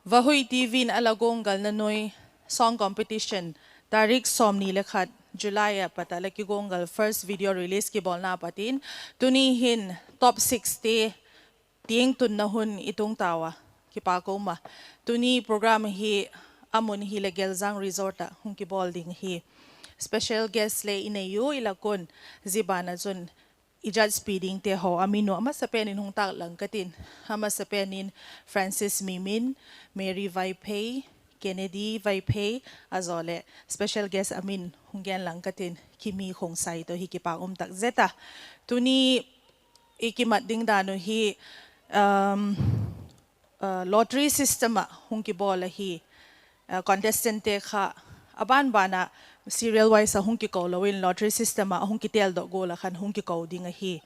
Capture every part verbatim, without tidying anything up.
Vahui TV in a la guanggalna nuai song competition, tarik sawmni le khat July a pat a la kiguanggal first video release kibawlna a pat in, tuni hin top sixte tiang tunna hun i tung tau a, kipâk ka um a. Tuni program hi a mun hileh Geljang Resort ah hung kibawl ding hi. Special guest le i nei u i lak un, zia ban ah chun i judge pi dingte haw a min uh a masapen in hung tâklang ka tin, a masapen in Francis Mimin, Mary Vaiphei, Kennedy Vaiphei, a zaw leh special guest a min hung genlang ka tin, Kimi Khongsai tawh hi kipâk um tak zet a. Tuni i kimat ding dan uh hi lottery system ah hung kibawl ahi. Contestantte kha a ban ban ah serial wise ah hung kiko lo in lottery system ah hung kitêldok gual ah khan hung kiko ding ahi.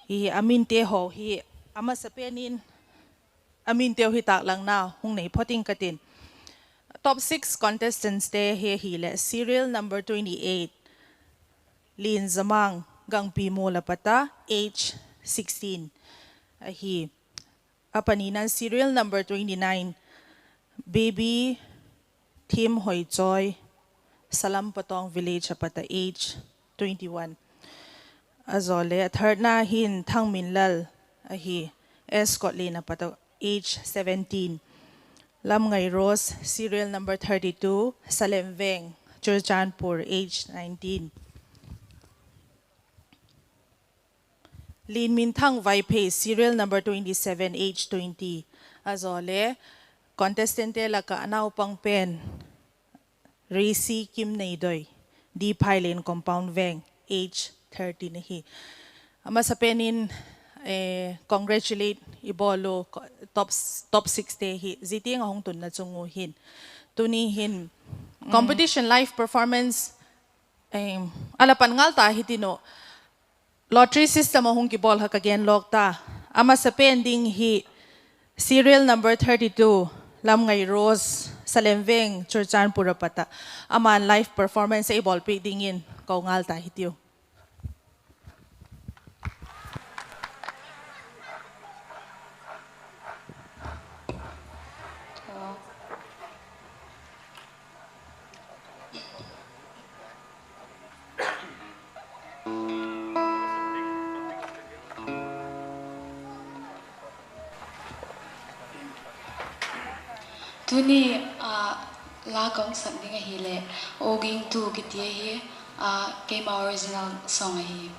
Hi a minte haw hi a masapen in a minteu hi tâklangna hung nei phot ing ka tin. Top six contestantte hi ahileh serial number twenty eight, Lianzamang, Gangpimual a pat a, age sixteen ahi. A panina serial number twenty nine, Baby Thimhoichawi, Salampatawng village a pat a, age twenty one. A zaw leh a thirdna hin Thangminlal ahi, S Kotlen a pat a, age seventeen. Lamngai Rose, serial number thirty two, Salem Veng, Churachandpur, age nineteen. Linminthang Vaiphei, serial number twenty seven, age twenty. A zaw leh contestantte lak ah a naupang pen Reisi Kimneidoi, D Phailen Compound Veng, age thirteen ahi. A masapen in congratulate i bawl u, top sixte hi zia tiang ah hung tunna chung u hin. Tuni hin competition live performance a la pan ngal ta hitin uh, lottery system ah hung kibawl kha ka gen lawk ta. A masapen ding hi serial number thirty two, Lamngai Rose, Salem Veng, Churachandpur a pat a, ama'n live performance ei bawlpiak dingin ko ngal ta hitiu. Tuni a la ka hung sak ding ahileh, Aw Gingtu kiti ahi, keima original song ahi.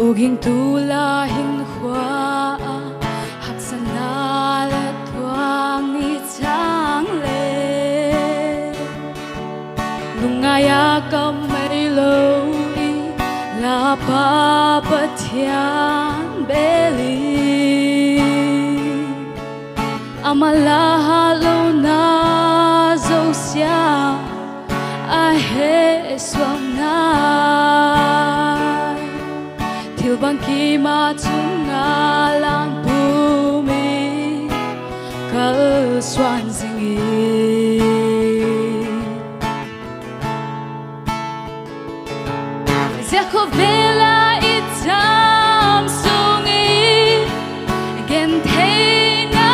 Aw Gingtu la hinkhua ah haksatna leh tuang ni chang le, lungngai a kam mai lo i la pa Pathian bel in, ama la hatlona zosia a he suak nai, thil bangkim a chung a lan pum in kalsuan zing i. Zia khawvel a i cham sung i gentheina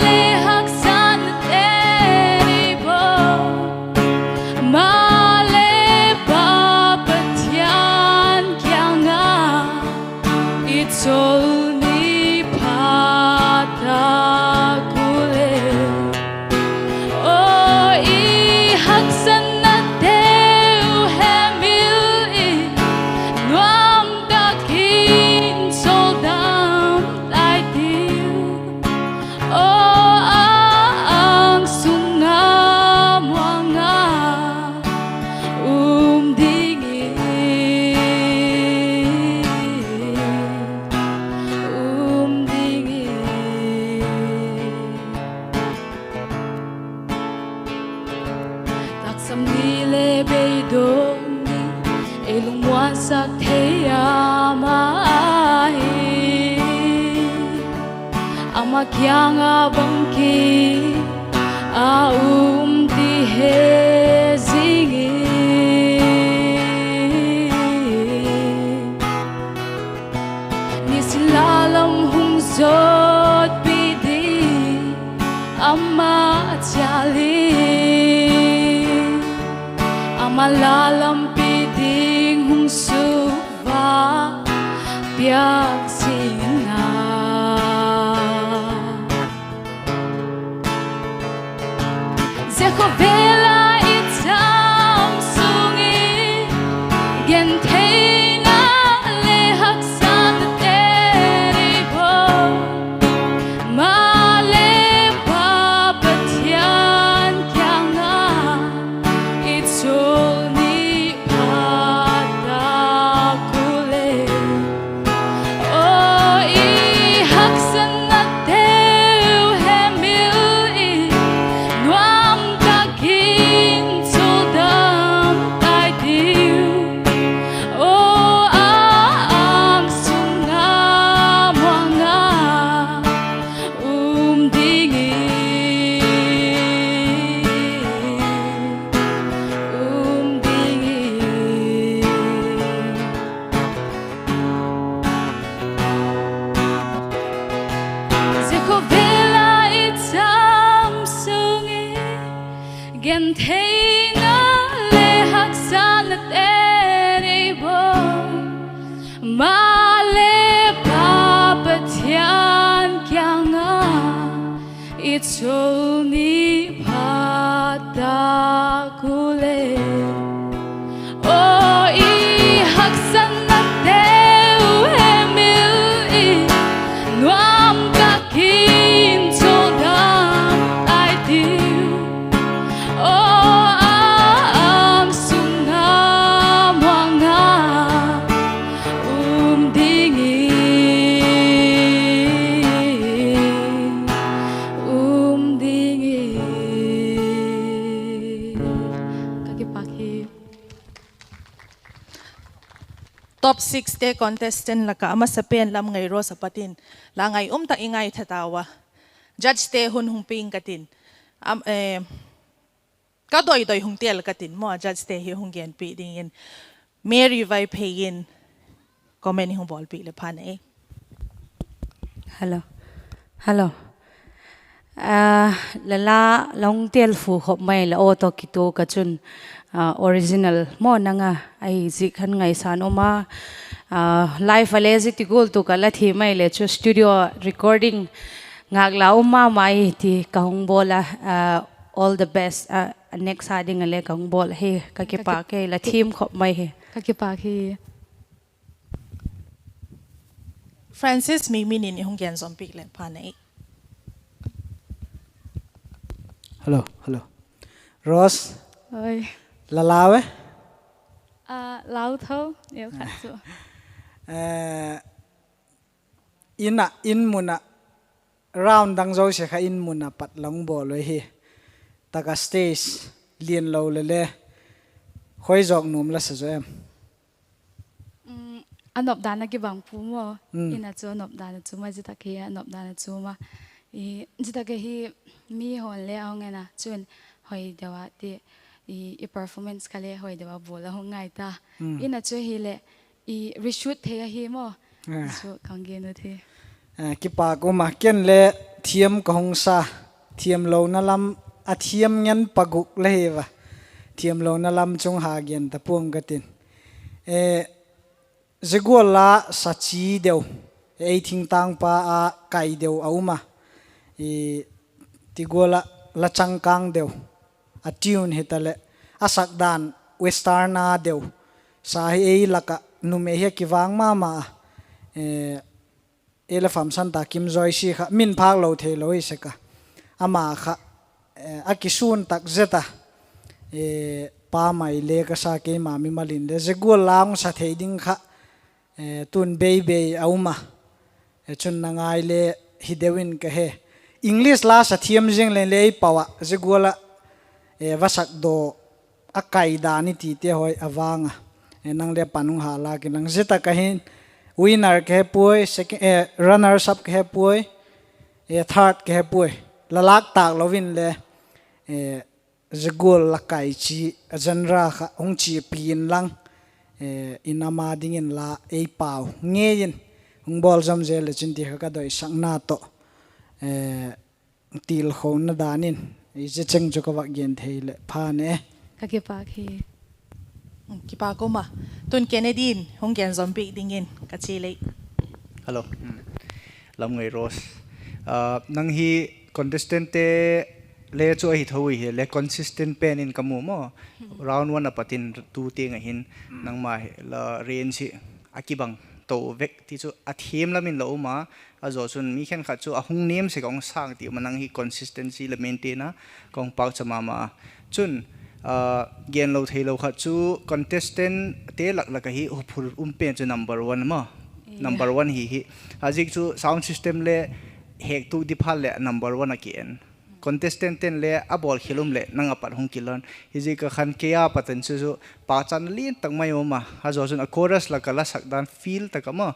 le haksatnate i bawl, maleh Pa Pathian kiang a i chawl ni pha tak u le, aw i haksatnateu hemil in nuam tak in chawldam lai tin, aw a ang sung a muang a um ding i. kiang ah bangkim a um ti he zing i, nisin la lam hung zawtpi ding ama chal i, ama la lampi ding hung suk va piak zing a. Zia khawvel ah i cham sung i, gentheina le haksatnate nei bawl, maleh Pa Pathian kiang ah i chul ni pha tak u leh, aw i haksatnateu hemil i, nuam tak in chul dam tai tiu, aw a âng sung a muang a um ding i, um ding i. Zia khawvel ah i cham sung i, gentheina le haksatnate nei bawl, maleh Pa Pathian kiang ah i chul ni pha tak u leh, aw i haksatnateu hemil i, nuam tak in chul dam tai tiu, aw a âng sung a muang a um ding i, um ding i. Ka kipak hi. Top sixte contestant lak ah a masapen Lamngei Rose a pat in la ngai um tak i ngaitha tau a. Judgete hun hung pia'ng ka tin, ka doi doi hung tel ka tin maw, judgete hi hung genpiak dingin Mary Vaiphei in comment hung bawlpiak leh pha nei. Hello, hello. La la la hung tel fu khop mai leh aw tawh kituak a chun, original maw nang a ahi zik khan ngaisan um a, live a le zia ti gual tu ka la thiam mai leh chu studio recording ngâk la um ma ma hi ti ka hung bawl a, all the best, next a ding a le ka hung bawl ahi. Ka kipak e, la thiam khop mai hi. Ka kipak hi. Francis Mingmin in i hung gen zawm piak leh pha nei. Hello, hello. Rose, la lau e? Lau tho, neu khat chu. In ah, in mun ah, round dang zosia kha in mun ah pat la hung bawl u hi. Tak ah stage lian lo le le, khoi zawk nuam la sa zaw em? A nop dan a kibang pua maw. In ah chu a nop dan a chu ma, zia tak hi a nop dan a chu ma. Zia tak ahi, mi haw'n le a hung en a, chun hoi deu a ti, i performance kha le hoi deu a bawl a hung ngai ta. In ah chu hileh, i reshoot thei ahi maw. Chu ka hung gen u hi. Kipak um a, ken le thiam ka hung sa, thiamlona lam, a thiam ngen paguk la hi va, thiamlona lam chung ha gen ta pua'ng ka tin. Zia gual la sa chi deu, ei thingtangpa a kai deu a um a, ti gual ah la changkâng deu, a tune hitaleh, a sak dan western a deu, sa hi ei lak ah numei hi a kivang ma ma a, ei la famsan ta Kim Joyce kha min phâk lo theilo hi sek a, ama kha a kisûn tak zet a, pa mai le ka sa, keima mimal in le zia gual la hung sa thei ding kha tun bei bei a um a, chun na ngai le hi deu in ka he. English la sa thiam ziang leng le ei pau ah zia gual ah va sak daw a kai dan i tite hoi a vang a, nang le pan hung ha lâk inlang. Zia tak ah hin winner ka he puai, runners up ka he puai, Third ka he puai. La lâk tâk lo in le, zia gual la kai chi, a genre kha hung chiapi inlang, in ama dingin la ei pau ngei in hung bawl zom zel le chin ti kha ka doisakna tawh, tilkhona dan in, zia cheng chu ka vak gen thei leh pha ne. Ka kipâk hi. Kipâk um a. Tun Kennedy in hung gen zom piak dingin ka chia lei. Hello. Lamngei Rose. Nang hi contestantte le chu ahi tho ui hile consistent pen in ka mu maw. Round one a pat in tu tiang ah hin nangma la range hi a kibang to vek ti chu a thiam lam in la um a, a zaw chun mi khenkhat chu a hung niam sek a hung sâng ti um a, nang hi consistency la maintain a, ka hung pâkcha ma ma a. Chun, genlo theilo khat chu contestantte lak lak ah hi huphur um pen chu number one maw, number one hi hi. A ziak chu sound system le hektuk di phat leh number one a ki en. Contestant ten le a bawl khel um leh nang a pat hung kilon. Hiziak a khan kei a pat in chu chu pâkchatna lian tak mai um a, a zaw chun a chorus lak a la sak dan feel tak ah maw,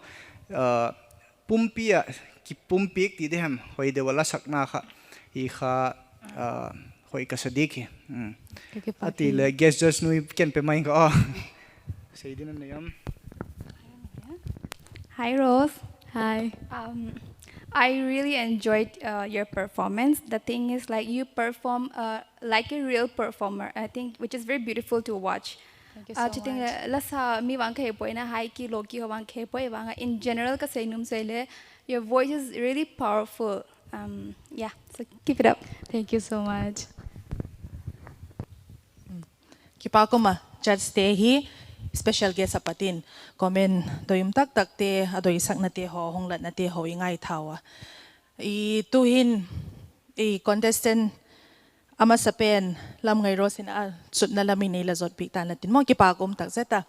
pumpi ah, kipumpiak ti di hem, hoi deu a la sakna kha, hi kha, hoi ka sa dik hi. A ti le guest judge nu ken pe mai ka a, sei din a nei am? Hi, Rose. Hi. Um, I really enjoyed, uh, your performance. The thing is, like, you perform, uh, like a real performer, I think, which is very beautiful to watch. Thank you so much. Chuting le, la sa mi vang ka he puai, na high key, low key ho vang ka he puai, vang a in general ka sei nuam chu le, your voice is really powerful. Um, yeah, so keep it up. Thank you so much. Kipâk um a, judgete hi special guest a pat in comment doi um tak takte, a doisaknate haw, hung latnate haw i ngaithau a. Tuhin contestant a masa pen Lamngei Rose in a chutna lam in ei la zot piak ta'n la tin maw, kipâk um tak zet a.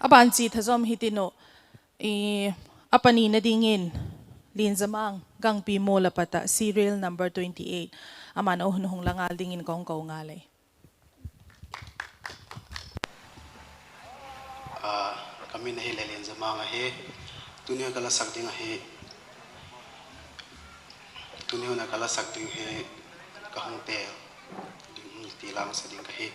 A ban chi thazom hitin uh, a panina dingin Lianzamang Gangpimual a pat ah serial number twenty eight, ama'n a hun hung la ngal dingin ka hung ko ngal ei. Ka min ahile Lianzamang ahi. Tuni a ka la sak ding ahi. Tuni hun a ka la sak ding hi ka hung tel ding, hung ti lang sa ding ka hi.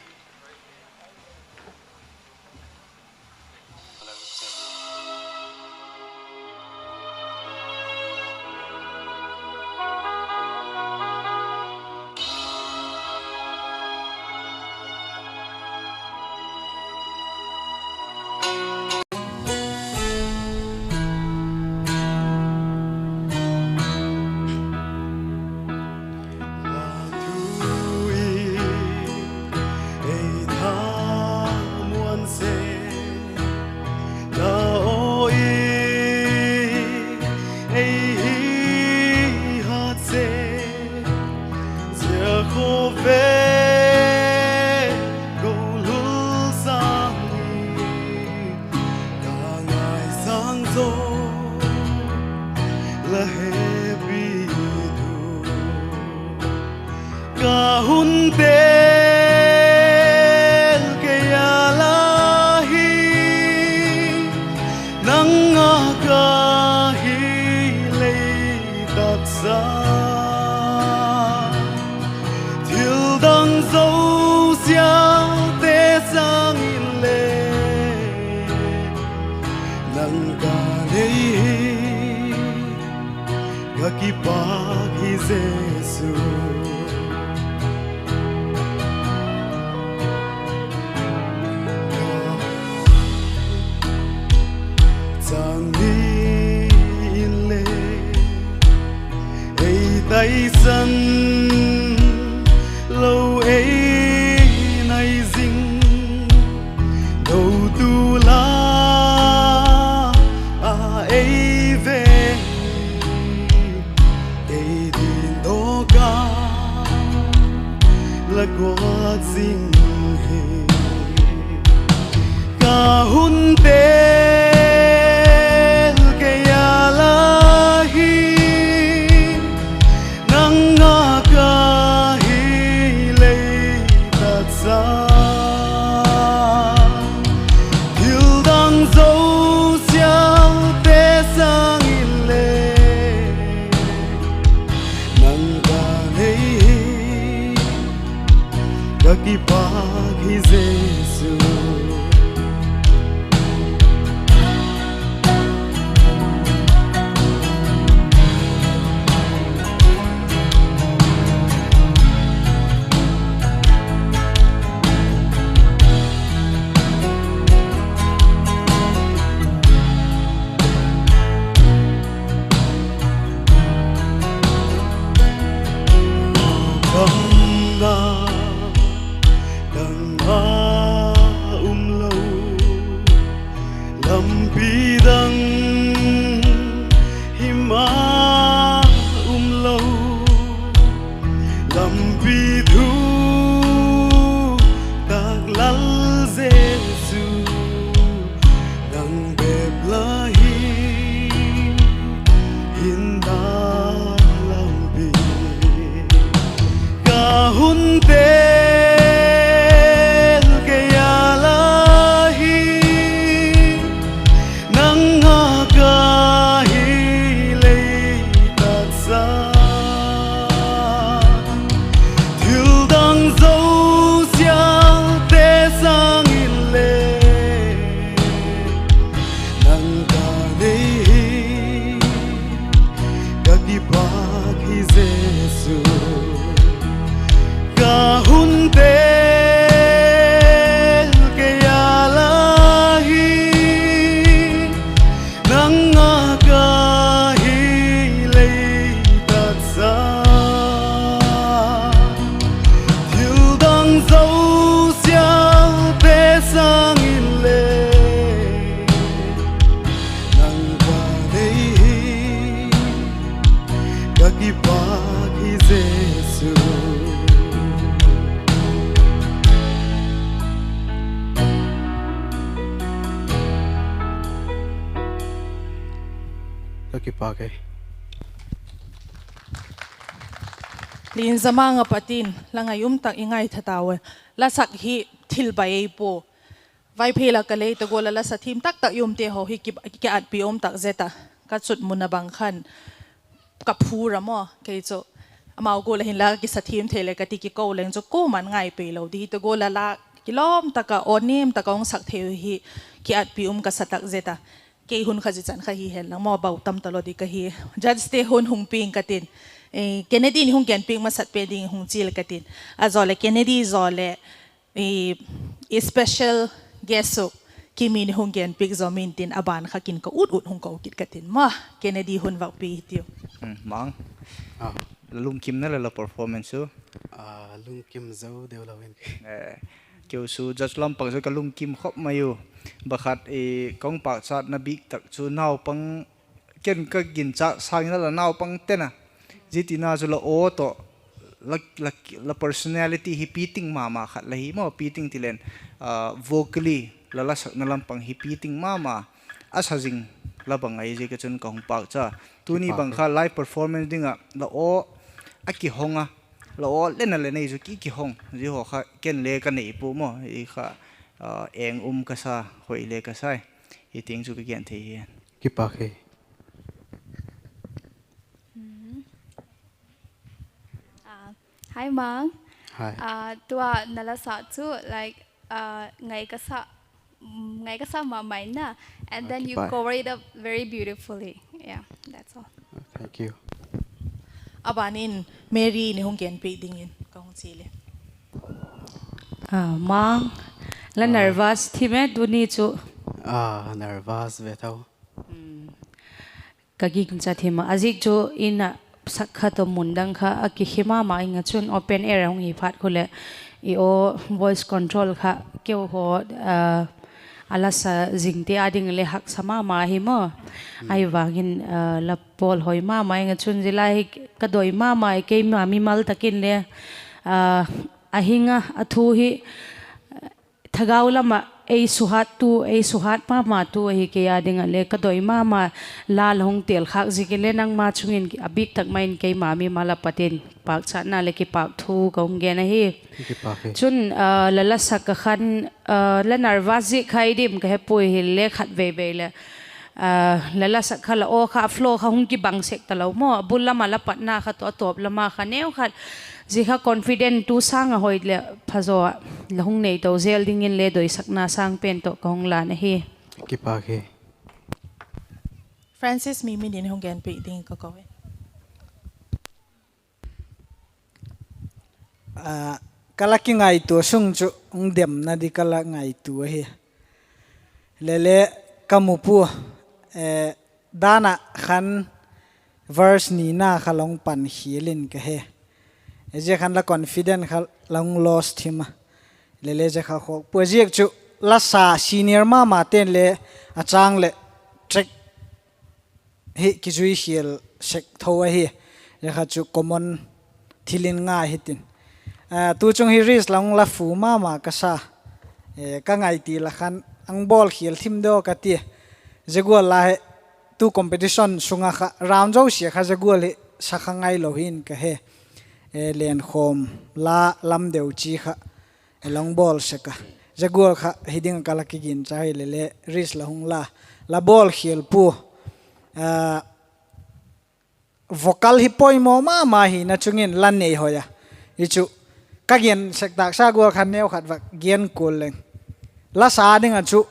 Ka hun tel kei a la hi, nang a ka hi lei taksa. Thil dang zosiate sâng in le nang ka nei hi, ka kipâk hi Jesu. Chang ni in le ei taisan lo ei nai zing, dotu la a ei ve, ei din dawk a. Lampi dang hi ma um lo, lampi thutak Lal Jesu, nang bep la hi hinna lampi. Ka hun tel kei a la hi, nang ngâk ahi lei taksa. Thil dang zosiate sâng inle, nang ka nei hi, ka kipak hi Jesu. Ka hun tel kei a la hi, nang ngâk ahi lei taksa. Thil dang zosiate sâng inle, nang ka nei hi, ka kipak hi Jesu. Ka kipak e. Lianzamang a pat in la ngai um tak i ngaitha tau e. La sak hi thil bai ei pua. Vaiphei lak a lei ta gual a la sa thiam tak tak i umte haw hi ki, ki atpi um tak zet a, ka chutmun a bang khan ka phur a maw, kei chu amau gual a hinla kisa thiam thei leh ka ti kiko leng chu kuama'n ngai pei lo di hi ta gual a la kilawm tak a aw nem tak a hung sak thei hi ki atpi um ka sa tak zet a. Kei hun kha zia chan kha hi hen lang maw, bau tam talo di ka hi. Judgete hun hung piang ka tin, Kennedy ni hung genpiak masat pen ding hung chial ka tin, a zaw leh Kennedy zaw leh special guest uh Kimi ni hung genpiak zaw min tin a ban kha kin ka ut ut hung ko kit ka tin maw. Kennedy hun vak pia hitiu. Mang, la lungkimna leh la performance chu? Lungkim zo deu lo in, keu chu judge lam pang chu ka lungkim khop mai u. Bakhat, ka hung pâkchatna bik tak chu naupang, ken ka ginchâk sâng in la naupang ten a, zia tina chu la aw tawh, la personality hi piting ma ma khat la hi maw, piting ti leng, vocally la la sakna lam pang hi piting ma ma, a sa zing la bang ahi ziak a chun ka hung pâkcha. Tuni bang kha live performance ding ah la aw a kihong a, la aw lena le nei chu ki kihong, zia haw kha ken le ka nei pua maw, i kha eng um ka sa, hoi le ka sai. Hi tiang chu ka gen thei hi. Kipak hi. Hi Mang. Tua na la sa chu, like, ngai ka sa, ngai ka sa ma mai na, and then you cover it up very beautifully. Yeah, that's all. A ban in Mary ni hung genpiak dingin ka hung chial e. Mang, la nervous thim e tuni chu? Nervous ve tho. Ka gingcha thim a, a ziak chu in a sak kha tawh mun dang kha a kikhe ma ma ing a chun open air a hung hi phat khu leh i aw voice control kha keu haw a la sa zingte â ding le haksa ma ma hi maw. Ahivangin la pawl hoi ma ma ing a chun zia lai hi ka doi ma ma i, keima mimal tak in le a hing a, a thu hi thagau lam ah ei suhattu, ei suhat ma ma tu ahi kei â ding ah le ka doi ma ma. La la hung têl khâk ziakin le nangma chung in a bik tak mai in keima mimal a pat in pâkchatna leh kipâk thu ka hung gen ahi. Chun, la la sak a khan la nervous ziak kha i dim ka he puai, hile khatvei vei leh la la sak kha la aw kha a flow kha hung kibang sek talo maw, a bul lam ah la patna kha tawh a tawp lam a kha neu khat, zia kha confident tu sâng a hoi leh phazaw a la hung nei to zel dingin le doisakna sâng pen tawh ka hung lan ahi. Francis Mimi nin hung genpiak ding ka ko e. Ka la kingaitua sung chu hung demna di ka la ngaitua ahi. Lele ka mu pua, dan ah khan verse nina kha la hung pan khial in ka he. Zia khan la confident kha la hung loss thim a. Lele zia kha khawk pua ziak chu La sa senior ma ma ten le a châng leh track hi kizui khial sek tho ahi. Zia kha chu common thil in ngai hitin, tu chung hi Reese la hung la fu ma ma ka sa, ka ngai ti la khan hung bawl khial thim daw ka tia. Zia gual la hi tu competition sung ah kha round zosia kha zia gual hi sa kha ngailo hin ka he. Lenkhawm la lam deu chi kha la hung bawl sek a, zia gual kha hi ding ka la kigincha hile le Reese la hung la, la bawl khial pua. Vocal hi poimaw ma ma hina chung in la nei hoi a. Hi chu ka gen sek tâksa gual kha neu khat va gen kual leng, la sa ding ah chu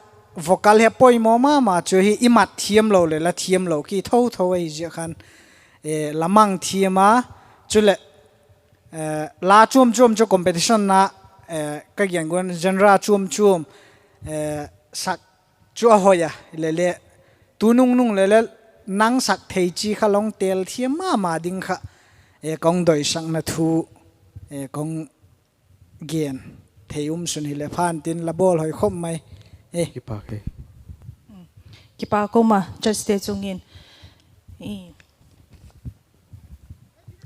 vocal hi poimaw ma ma chu hi i mat thiamlo leh la thiamlo ki tho tho ahi ziak khan, la mang thiam a, chuleh la chuam chuam chu competition ah ka gen gual in genre chuam chuam sak chu a hoi a, hile le tunung nung le le nang sak thei chi kha la hung têl thiam ma ma ding kha ka hung doisakna thu ka hung gen thei um sun hile phan tin la bawl hoi khop mai. Kipâk um a judgete chung in,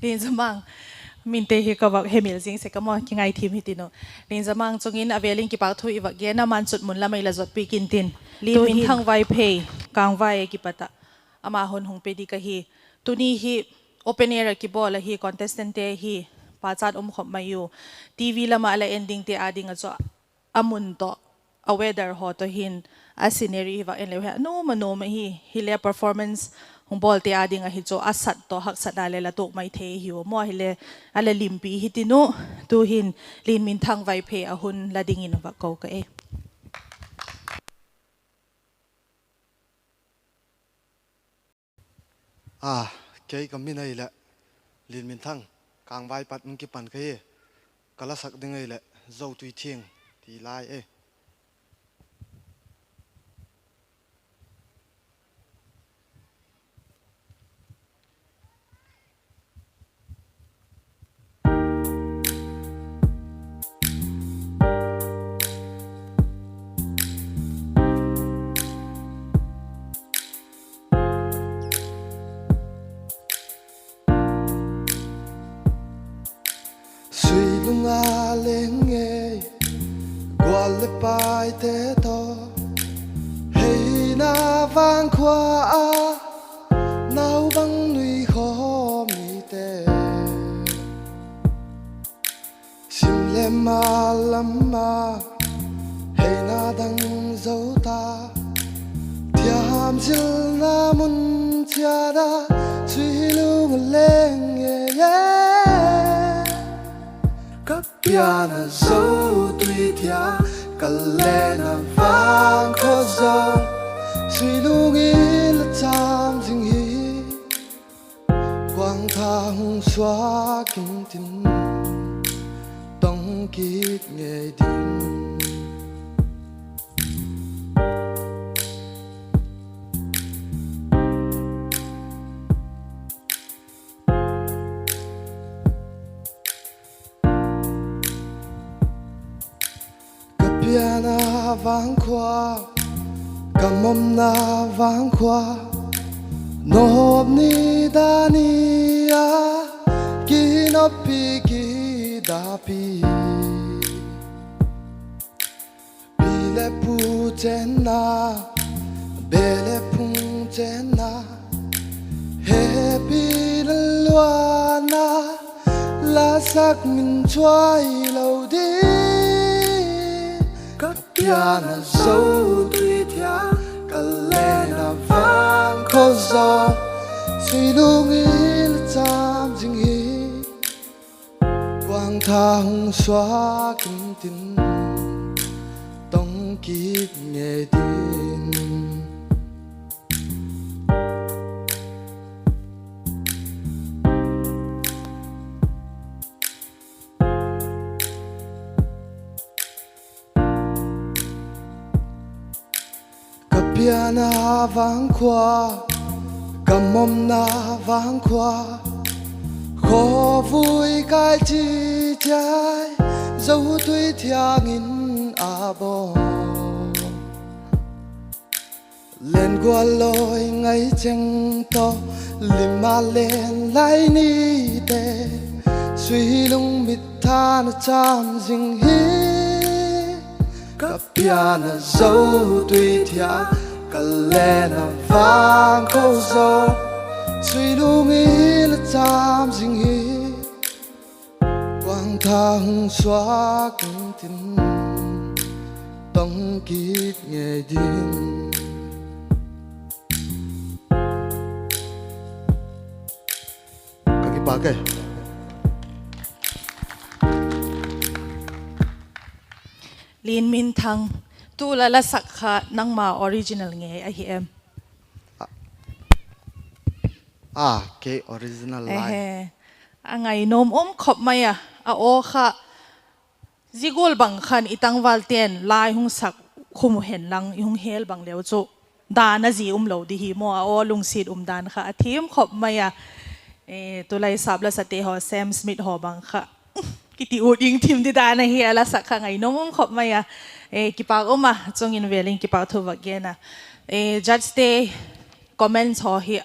Linzamang, minte hi ka vak hemil zing sek a maw, kingaithiam hitin uh. Linzamang chung in a vêl in kipâk thu i vak gen a, Manchutmun lam ah i la zotpiak intin. Linminthang Vaiphei, Kângvai a kipat ah ama hun hung pe ding ahi. Tuni hi open air ah kibawl ahi, contestantte hi pachat um khop mai u. TV lam ah la en dingte â ding ah chu a mun tawh, a weather haw tawh hin, a scenery hi vak en leu hi a nuam a nuam ahi. Hile performance hung bawlte â ding ahi chu a sat tawh haksatna leh la tuak mai thei hiu maw, hile a la limpi hitin uh. Tu'hin Linminthang Vaiphei a hun la dingin a vak ko ka e. A, kei ka min ahileh Linminthang, Kângvai pat hung kipan ka hi. Ka la sak ding ahileh Zotui Thiang ti lai e. Suilung a leng ngei, gual leh paite tawh, heina vangkhua a naubang nui khaw mite, sim leh mal lam a heina dang zo ta, thiam zilna mun chiat a Suilung a leng ngei e. Ka pian a Zotui Thiang, ka len a vangkhua zaw, Suilung in la châm zing hi, kuang tha hung suak intin, tong kit ngei ding. Ka pian a vangkhua, ka mawmna vangkhua, nop ni da ni a, kinoppi kidapi, pi leh pu chenna, be leh phung chenna, hepi leh luanna, la sak min chuai lo ding. Ka pian a Zotui Thiang, ka len a vangkhua zaw, Suilung in la châm zing hi, kuang tha hung suak intin, tong kit ngei ding. Ka pian a vangkhua, ka mawmna vangkhua, khawvui kai chi chai, Zotui Thiang in a bawl. Len gual lawi ngai cheng tawh, lim a len lai nite, sui lung mit than a cham zing hi. Ka pian a zo tui thiang, ka len a vang ko zo, sui lung in a cham zing hi. Kuang tha hung suak intin, tong kit ngei ding. Ka kipak e. Lianminthang, tu la la sak kha nangma original ngei ahi em? A, kei original lai. A ngainuam um khop mai a, a aw kha, zia gual bang khan i tangvalte'n lai hung sak khum hen lang i hung hel bang leu chu, dan a zia um lo di hi maw, a aw lungsiat um dan kha a thiam khop mai a. Tulai sap lasate haw, Sam Smith haw bang kha kiti ut ing thim di dan ahi, a la sak kha ngainuam um khop mai a. Kipak um a, chung in vêl in kipakthu vak gen a. Judgete comments haw hi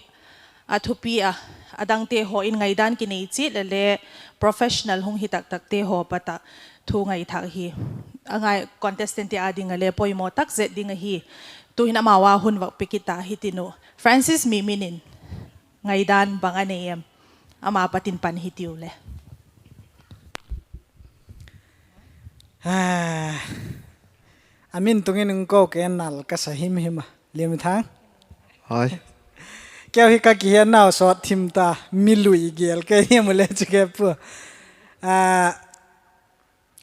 a thupi a, a dangte haw in ngaidan kinei chiat leh le professional hung hi tak takte haw pat ah thu ngaithâk hi a ngai contestantte â ding ah le poimaw tak zet ding ahi. Tu'hin amau â hun vak pe kit ta hitiu. Francis Mimin in ngaidan bang a nei em? Ama pat in pan hitiu le. A min tung in hung ko ke nal ka sa him him a, Lianminthang. Keu hi ka kihiatnau sawt thim ta, mi lui gel ke hi mu le chu ke pua.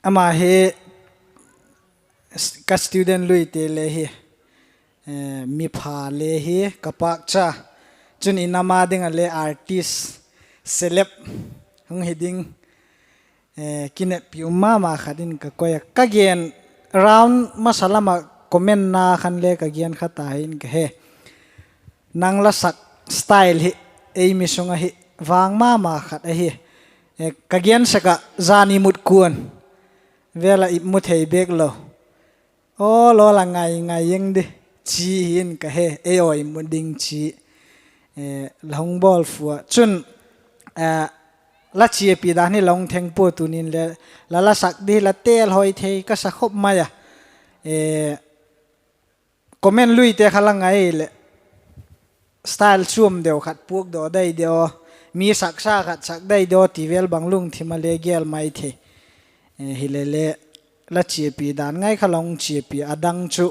Ama hi ka student luite le hi, mi pha le hi ka pâkcha. Chun i nam a ding ah le artist, celeb hung hi ding kineppi um ma ma khat in ka koi a. Ka gen round masa lam ah commentna khan le ka gen kha ta hi in ka he. Nang la sak style hi ei mi sung ahi vang ma ma khat ahi. Ka gen sek ah zan i mut kuan vêl ah i mu thei bêk lo. Aw, la la ngai ngai eng di chi hi in ka he, ei aw i mu ding chi. La hung bawl fua chun, la chiapi dan hi la hung theng pua, tuni'n le la la sak di la têl hoi thei ka sa khop mai a. Comment luite kha la ngai leh style chuam deu khat puakdaw dai deu, mi saksa khat sak dai deu ti vêl bang lungthim a le gel mai thei. Hilele la chiapi dan ngai kha la hung chiapi a, dang chu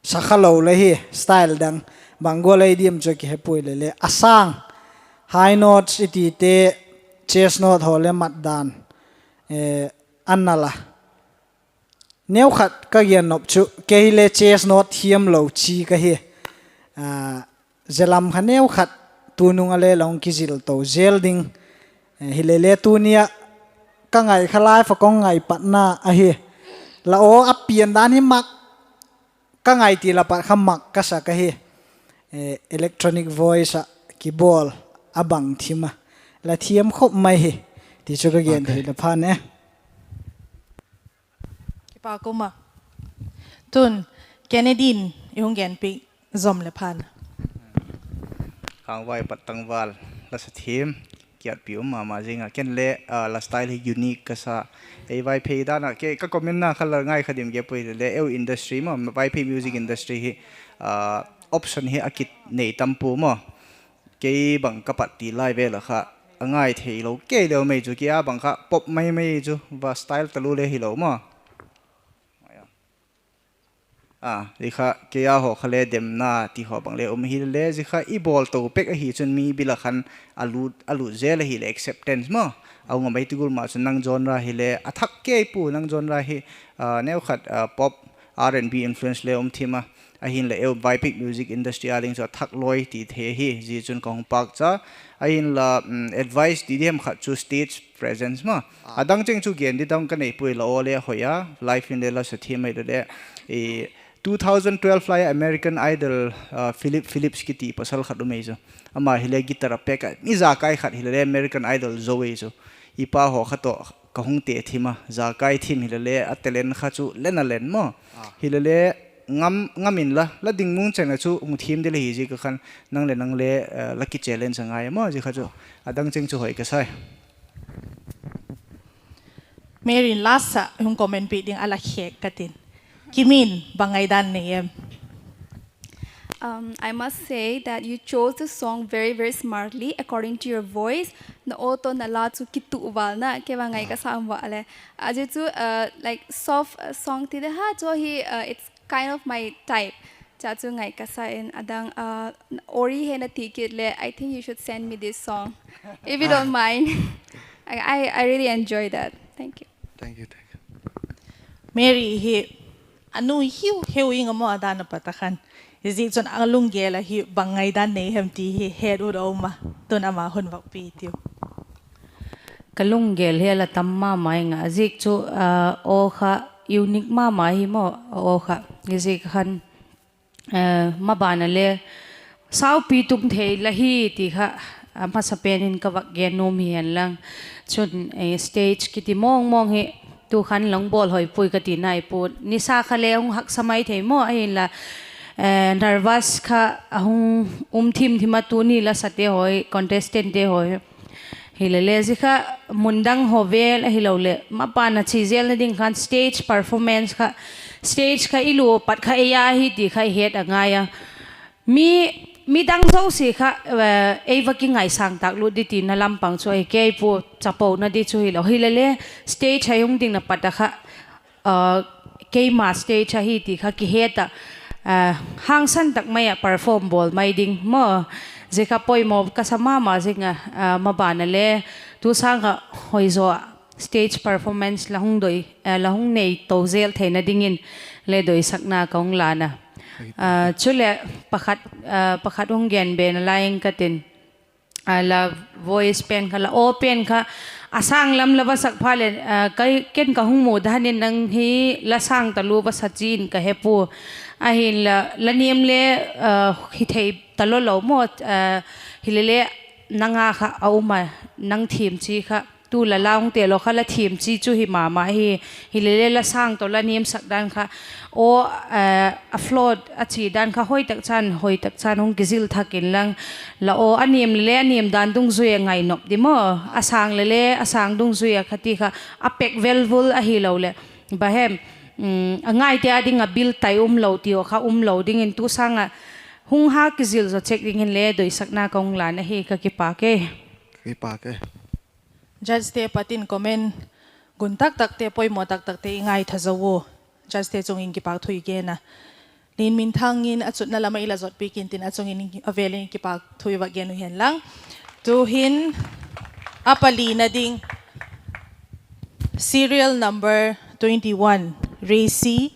sa kha lo le hi, style dang bang gual ei diam chu kihe puai lele a sâng, high notes i tite, chest note haw le mat dan a nal a. Neukhat ka gen nop chu kei hile chest note thiam lo chi ka hi. Zia lam kha neukhat tunung a le la hung kizil to zel ding. Hilele tuni ah ka ngai kha live a ka hung ngai patna ahi. La aw a pian dan hi mak ka ngai ti la pat kha mak ka sak ahi. Electronic voice ah kibawl a bang thim a, la thiam khop mai hi ti chu ka gen thei la phan e. Kipak um a. Tun Kennedy in i hung gen piak zom le phan. Khangvai pat tangval la sa thiam kiatpi um ma ma zing a, ken le la style hi unique ka sa. Ei Vaiphei dan ah kei ka commentna kha la ngai kha dim ke puai le, eu industry maw, Vaiphei music industry hi option hi a kinei tam pua maw. Kei bang ka pat ti lai vêl a kha a ngai theilo kei leu mai chu, kei a bang kha pop mai mai chu, va style talu le hilo maw. Zia kha kei a haw kha le demna ti haw bang le um hilele, zia kha i bawl to pek ahi chun mi bil a khan a lut zel ahileh acceptance maw a hung a mai ti gual ma chun nang genre hile a thak kei pua, nang genre hi neukhat pop, R and B influence le um thim a. Ahinla eu Vaiphei music industry a ding chu a thak lawi ti thei ahi, zia chun ka hung pâkcha. Ahinla advice ti diam khat chu stage presence maw, a dang cheng chu gen di dang ka nei puai, la aw le a hoi a, live in le la sa thiam mai le le. Two thousand twelve lai American Idol, Philip Phillips kiti pasal khat um ei chu, ama hile guitar a pek a mi zakai khat hilele American Idol zo ei chu, i pa haw kha tawh ka hung te thim a, zakai thim hilele a talent kha chu len a len maw. Hilele ngam, ngam inla, la dinmun cheng a chu hung thiam ding la hi ziak a khan, nang leh nang le, eh, la kichallenge a ngai a maw, zia kha chu a dang cheng chu hoi ka sai. Mary in last ah hung comment piak ding a la khêk ka tin. Kimin, bang ngaidan nei em? Um, I must say that you chose the song very, very smartly according to your voice. Na aw tawh na la chu kituh val na, kei va ngai ka sa um va le. A zia chu, uh, like soft, uh, song ti de ha chu hi, uh, it's kind of my type. Cha chu ngai ka sa in a dang, uh, Ori he na ti kit le, I think you should send me this song, if you don't mind. I, I, I really enjoy that. Thank you. Thank you, thank you. Mary hi a nu hiu hiu ing a maw, a dan a pat a khan. Hi ziak chun a lunggel ahi bang ngaidan nei hem ti hi het ut a um a, tun ama hun vak pi tiu. Ka lunggel hi a la tam ma ma ing a, a ziak chu, ah, aw kha unique ma ma hi maw, aw kha. Hi ziak khan, eh, maban a le saupi tum thei la hi ti kha, a masapen in ka vak gen nuam hi hen lang. Chun, eh, stage kiti mawng mawng hi tu khan la hung bawl hoi puai ka ti nai puai. Nisa kha le hung haksa mai thei maw, ahinla, eh, nervous kha a hung um thim thim a, tuni la sate haw, contestantte haw. Hilele zia kha mun dang haw vel ahiloleh maban a chi zelna ding khan stage performance kha, stage kha i lua pat kha ei a hi ti kha i het a ngai a. Mi, midang zosia kha, eh, ei va kingaisâng tâk lut di tina lam pang chu ahi kei pua, chapona di chu hilo. Hilele stage a hung dingna pat a kha, ah, keima stage ahi ti kha kihet ah, ah, hangsan tak mai ah perform bawl mai ding maw. Zia kha poimaw ka sa ma ma zing a, ah, maban a le tu sâng ah hoizaw stage performance la hung doi, eh, la hung nei to zel theina dingin le doisakna ka hung lân a. Ah, chuleh pakhat, ah, pakhat hung gen be nalai ing ka tin. Ah, la voice pen kha, la aw pen kha a sâng lam la va sak phat leh, ah, ka, ken ka hung mu dan in nang hi la sâng talua va sa chi'n ka he pua. Ahinla la niam le, ah, hi thei talo lo maw, ah, hilele nang a kha a um a, nang thiam chi kha tu la la hung te lo kha la thiam chi chu hi ma ma hi. Hilele la sâng tawh la niamsak dan kha, aw, eh, a flow a chi dan kha hoi tak chan, hoi tak chan hung kizil thak inlang, la aw a niam lele a niam dan dungzui a ngainop di maw, a sâng lele a sâng dungzui a kha ti kha a pek vel vul ahiloleh, ba hem, a ngaite â ding a bil tai um lo ti aw kha um lo dingin tu sâng ah hung ha kizil zaw chek dingin le doisakna ka hung lân ahi, ka kipâk e. Judgete pat in comment gun tak takte, poimaw tak takte i ngaitha zo u. Judgete chung in kipâk thu i gen a. Linminthang in a chutna lam ah i la zotpiak intin a chung in a vêl in kipâk thu i va gen u hen lang. Tu'hin a palina ding, serial number twenty-one, Resi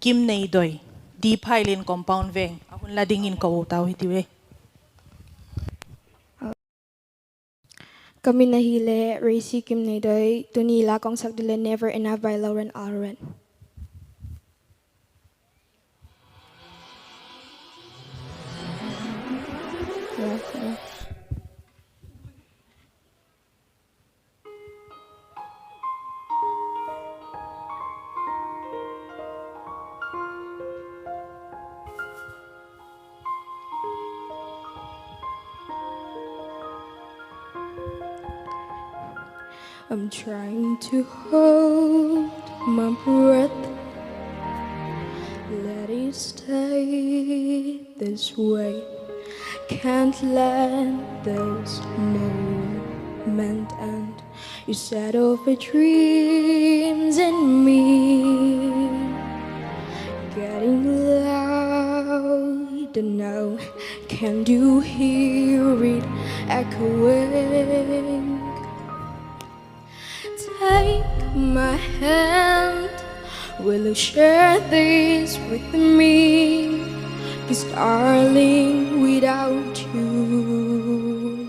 Kimneidoi, D. Phailin Compound Veng, a hun la dingin ka u tau hitiu e. Ka min ahile Resi Kimneidoi, tuni la ka hung sak ding le Never Enough by Lauren Alren. I'm trying to hold my breath. Let it stay this way. Can't let this moment end. You set over dreams in me. Getting louder now. Can you hear it echoing? Take my hand. Will you share this with me? 'Cause darling, without you,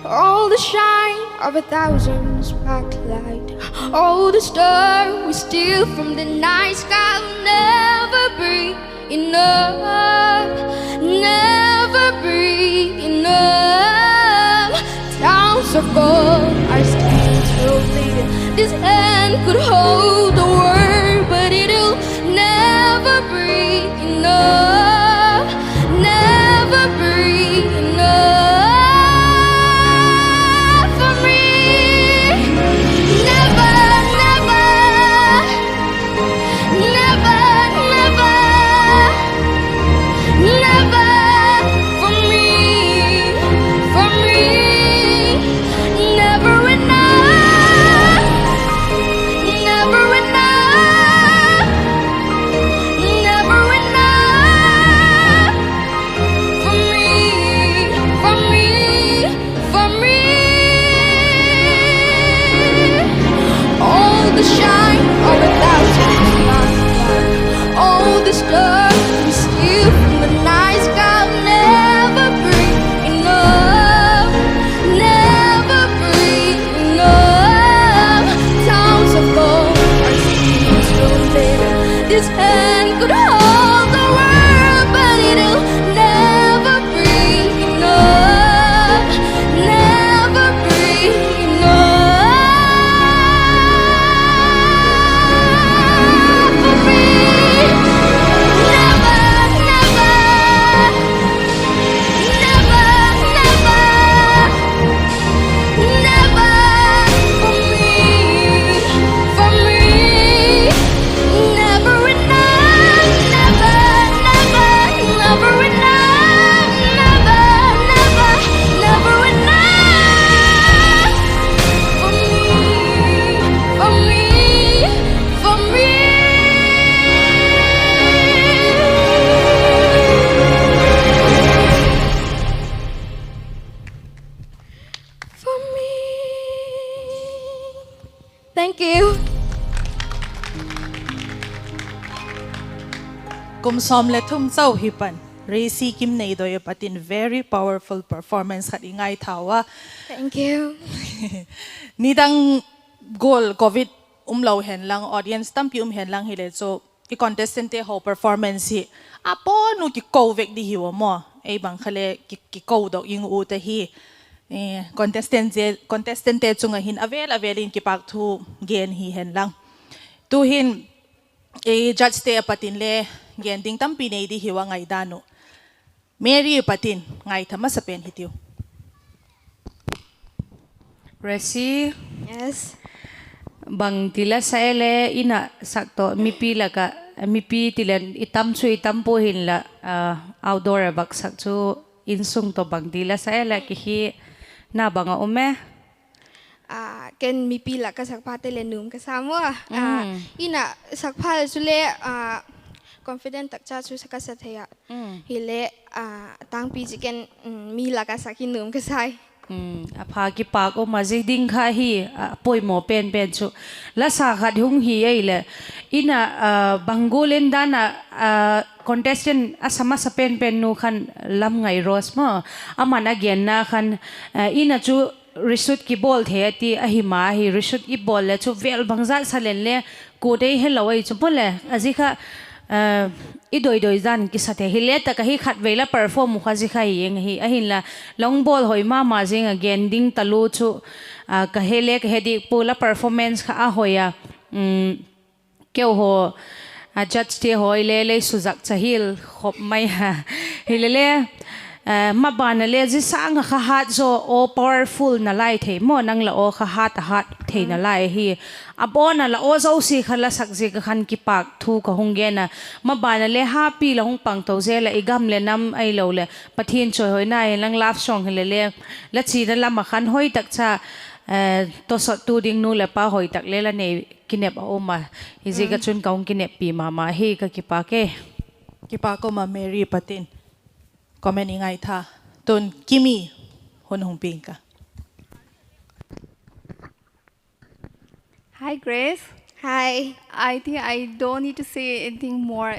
all the shine of a thousand spotlight, all the stars we steal from the night sky will never be enough, never be enough. Towns of gold are still too big. This hand could hold the world, but it'll never Kum sawm le thum chau hi pan, Resi Kimneidoi a pat in very powerful performance khat i ngaitha ua. Nidang gual covid umlo hen lang, audience tampi um hen lang hile chu, i contestantte haw performance hi a pawn u kiko vek di hiu a maw. Ei bang kha le ki, kikodok ing u ta hi. Contestant, contestantte chung ah hin a vêl a vêl in kipâk thu gen hi hen lang. Tu'hin judgete a pat in le gen ding tampi nei di hiu a ngaidan uh. Mary a pat in ngaitha masa pen hitiu. Resi, bangti la sa e le, in ah sak tawh mipi lak ah, mipi ti leh i tam chu i tam pua hinla, outdoor ah vak sak chu insung tawh bangti la sa e le, kihina bang a um e? Ken mipi lak ah sak phate leh nuam ka sa maw. In ah sak phat chule confident tak cha chu sa ka sa thei a. Hile, tângpi chu ken mi lak ah sak hi nuam ka sai. A pha, kipâk um a, zia ding kha hi a poimaw pen pen chu. La sa khat hung hi ei leh, in ah bang gual in dan ah contestant a sa masa pen pen nu khan Lamngai Rose maw, aman a genna khan, in ah chu reshoot kibawl thei a ti ahi ma hi, reshoot i bawl leh chu vêl bangzat sa leng le, kua dei helo ei chu maw le, a zia kha i doi doi dan kisa thei hile tak ahi, khat vei la perform u kha zia kha hi eng ahi, ahinla la hung bawl hoi ma ma zing a, gen ding talu chu ka he le ka he dik pua, la performance kha a hoi a. Keu haw, judgete haw i le lei suzak cha hial khop mai a. Hile le, maban a le zia sâng ah kha hat zaw aw powerful nalai thei maw, nang la aw kha hat a hat theina lai ahi. A bawn a la aw zosia kha la sak ziak ah khan kipâk thu ka hung gen a. Maban a le happy la hung pangto zel ah, i gam leh nam ahiloleh Pathian chawihoina hi lang, love song hile le, la chiana lam ah khan hoi tak cha, tawsawttu ding nu leh pa hoi tak le la nei kinep a um a. Hiziak ah chun ka hung kineppi ma ma hi, ka kipâk e. Kipâk um a Mary a pat in comment i ngaitha. Tun Kimi hun hung piang ka. Hi, Grace. Hi. I think I don't need to say anything more.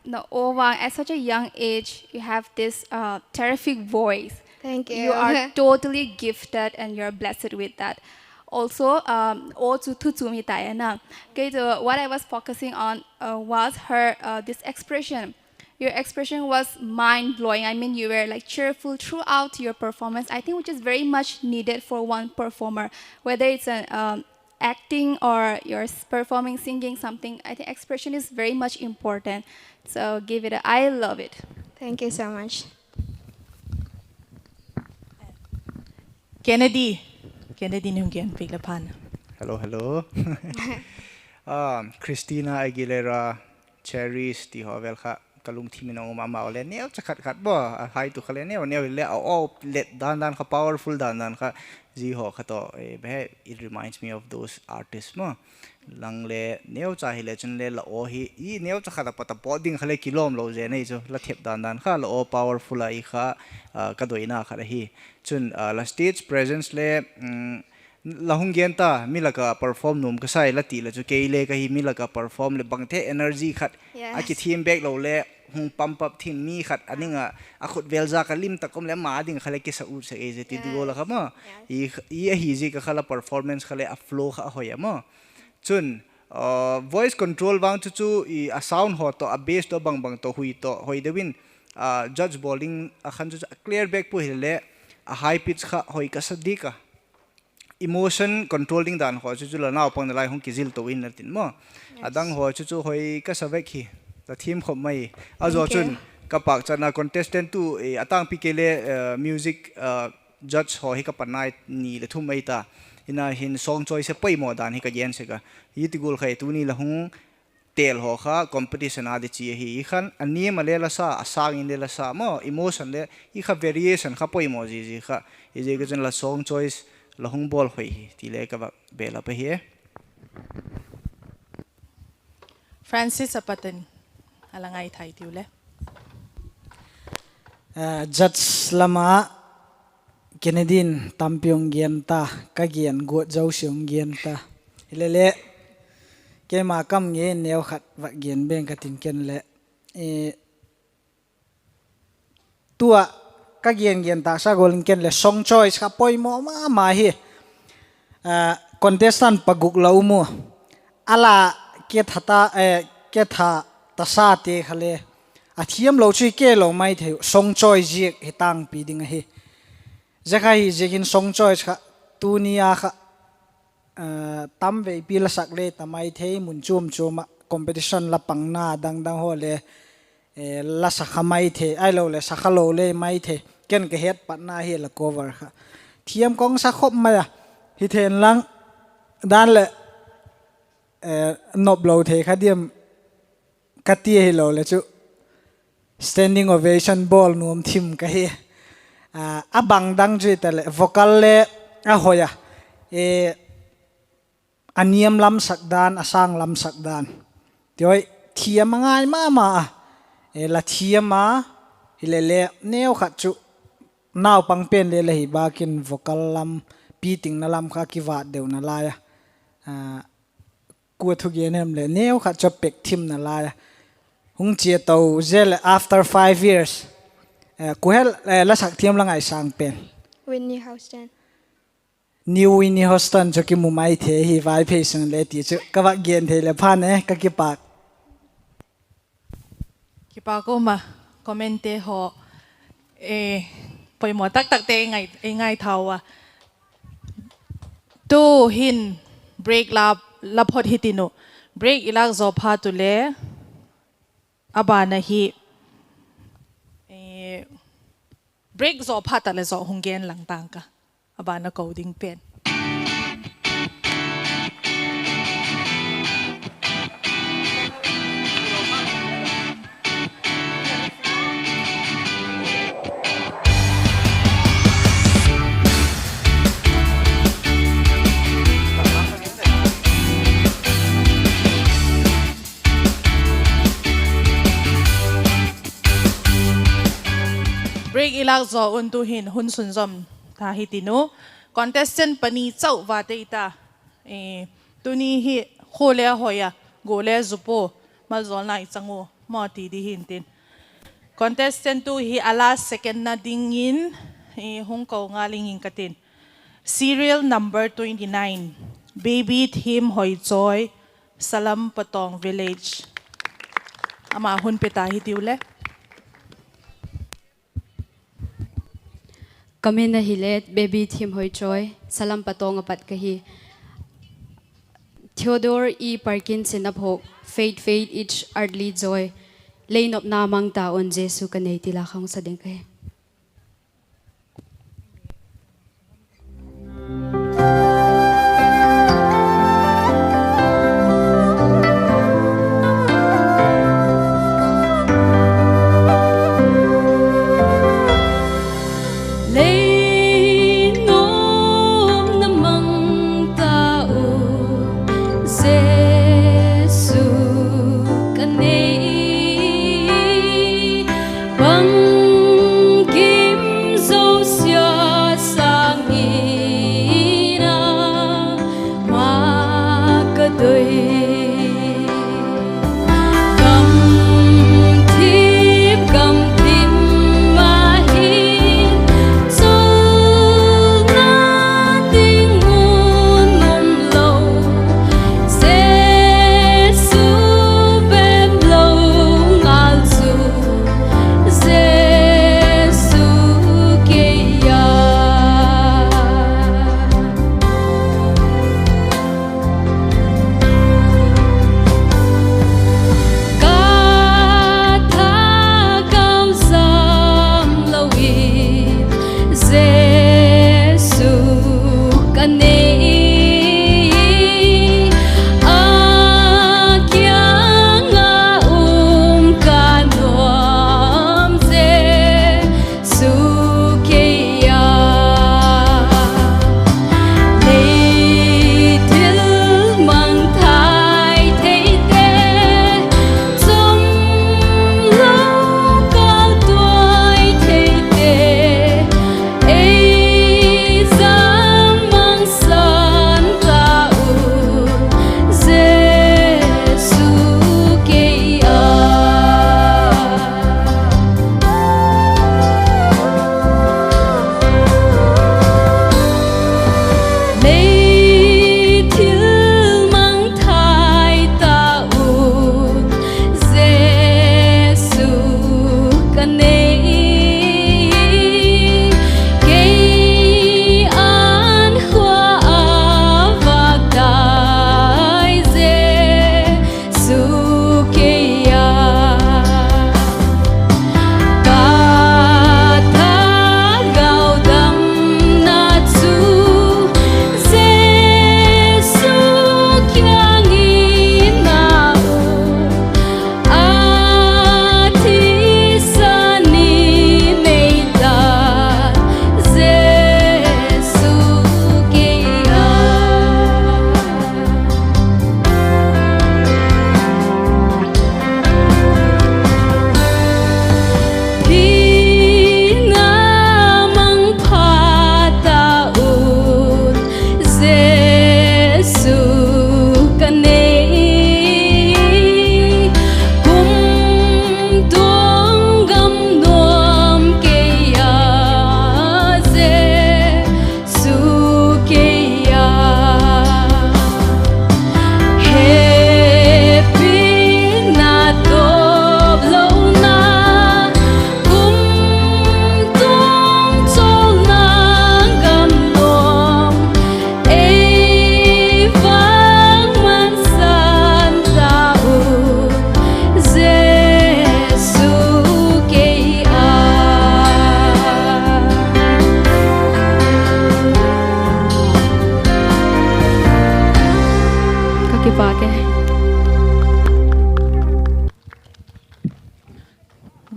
Number one, at such a young age, you have this uh, terrific voice. Thank you. You are totally gifted and you're blessed with that. Also, um, aw chu thu chu mi tai ana. Okay, so what I was focusing on uh, was her uh, this expression. Your expression was mind blowing. I mean, you were like cheerful throughout your performance. I think which is very much needed for one performer, whether it's an um, acting or you're s- performing, singing something. I think expression is very much important. So give it a, I love it. Thank you so much. Kennedy. Kennedy, ning gen piak le phan. Hello, hello. Ah, Christina Aguilera, Cherish ti haw vel kha ka lungthim in a um a, amau le neucha khat khat baw a haitu kha le neu neu hile a aw let dan dan kha, powerful dan dan kha, zia haw kha tawh, eh, bang he, it reminds me of those artists maw. Lang le neucha hile chun le la aw hi i neucha khat a pat a pawt ding kha le kilawm lo zen ei chu, la thep dan dan kha la aw powerful a i kha, ah, ka doina khat ahi. Chun, ah, la stage presence le, um, la hung gen ta, mi lak ah perform nuam ka sai la ti la chu, kei le ka hi mi lak ah perform leh bangte energy khat a kithiam bek lo le hung pump up thing mi khat a ning ah, a khut vel zak a lim tak um leh ama ding kha le kisa ut sek ei ze ti di gual a kha maw. I, i ahi ziak a kha la performance kha le a flow kha a hoi a maw. Chun, uh, voice control vang chu chu i a sound haw tawh, a bass tawh, bang bang tawh, hui tawh, hoi deu in, uh, judge bawl ding a khan chu chu a clear bek pua hile le, a high pitch kha hoi ka sa dik a. Emotion control ding dan haw chu chu la naupang nalai hung kizil to in a tin maw. A dang haw chu chu hoi ka sa vek hi. La thiam khop mai. A zaw chun ka pâkchatna contestant tu, eh, a tângpi kei le, eh, music, eh, judge haw hi ka panai ni le thum ei ta. Hina hin song choice poimaw dan hi ka gen sek a. Hi ti gual kha i tuni la hung têl haw kha competition a di chi ahi. I khan a niam a le la sa, a sâng in le la sa maw, emotion le i kha variation kha poimaw zizi kha. Hiziak a chun la song choice la hung bawl hoi hi ti le ka va bel a pa hi e. Francis a pat in a la ngaithai tiu le. Eh, judge lam ah Kennedy in tampi hung gen ta, ka gen guat zosia hung gen ta. Hile le, keima kam ngei in neu khat va gen beng ka tin ken le. eh, tua ka gen gen tâksa gual in ken le song choice kha poimaw ma ma hi. Contestant paguk la um u. A la ketha ta, eh, ketha tasate kha le a thiamlo chu i ke lo mai thei uh, song choice ziak hi tangpi ding ahi. Zia kha hi ziakin song choice kha tuni a kha, eh, tam veipi la sak le ta mai thei, mun chuam chuam ah competition la pangna dang dang haw le, eh, la sa kha mai thei, ahiloleh sa kha lo le mai thei. Ken ka het patna hi la cover kha thiam ka hung sa khop mai a, hi thei inlang dan leh, eh, nop lo thei kha diam ka ti ahiloleh chu standing ovation bawl nuam thim ka hi. A bang dang chu hitaleh vocal le a hoi a, eh, a niam lam sak dan, a sâng lam sak dan ti hoi thiam a ngai ma ma a, eh, la thiam a, hilele neu khat chu naupang pen le la hi bâk in vocal lam, pitingna lam kha kivât deu nalai a, ah, kua thugen hem leh neu khat chu pêk thim nalai a, hung chia to zel leh after five years, eh, kuhel, eh, la sak thiam la ngaisâng pen. New Winnie Houston chu kimu mai thei hi Vaiphei sung le ti chu ka vak gen thei leh phan e, ka kipâk. Kipâk um a, commentte haw, eh, poimaw tak takte i ngai, i ngaithau a. Tu'hin break la, la phot hitin uh. Break i lâk zaw phat ule, a ban ahi, eh, break zaw phat a leh zaw hung gen lang tang ka, a ban a ko ding pen. Break i lâk zaw un tu'hin hun sunzawm ta hitin uh. Contestant pani chau va tei ta. Eh, tuni hi khua le a hoi a, gua le zu pua, maljawlna i chang u maw ti di hintin. Contestant tu hi a last secondna dingin, eh, hung ko ngal ing ing ka tin. Serial number twenty nine, Baby Thim Hoichawi, Salam Patawng Village. Ama hun pe ta hitiu le. Ka min ahile Baby Thim Hoichawi, Salam Patawng a pat ka hi. Theodore E. Perkins in a phuak Faith, Faith, Each Earthly Joy, Lei nopna mang ta un Jesu ka nei ti la kha hung sa ding ka hi. Lei nopna mang ta u, Jesu ka nei, bang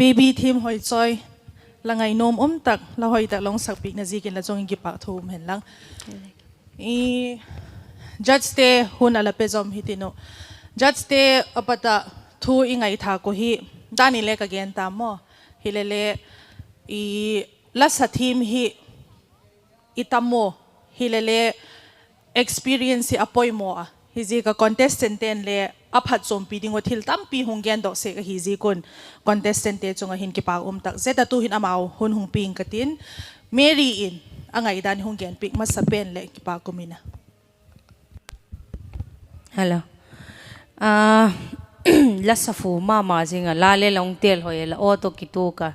Ibi thim hoi chawi, la ngainuam um tak, la hoi tak la hung sakpiakna ziakin la chung in kipâk thu um hen lang. Judgete hun a la pe zawm hi tin uh. Judgete a pat ah thu i ngaithâk uh hi, dan in le ka gen ta maw. Hilele, la sa thiam hi i tam uh, hilele experience hi a poimaw a, hiziak a contestantte'n le a phatchuampi ding uh thil tampi hung gendok sek ahi ziak un, contestantte chung ah hin kipâk um tak zet a tu'hin amau hun hung pia'ng ka tin, Mary in a ngaidan hung genpiak masa pen leh kipâk um in a. La sa fu ma ma zing a, la le la hung têl hoi a, la aw tawh kituak a.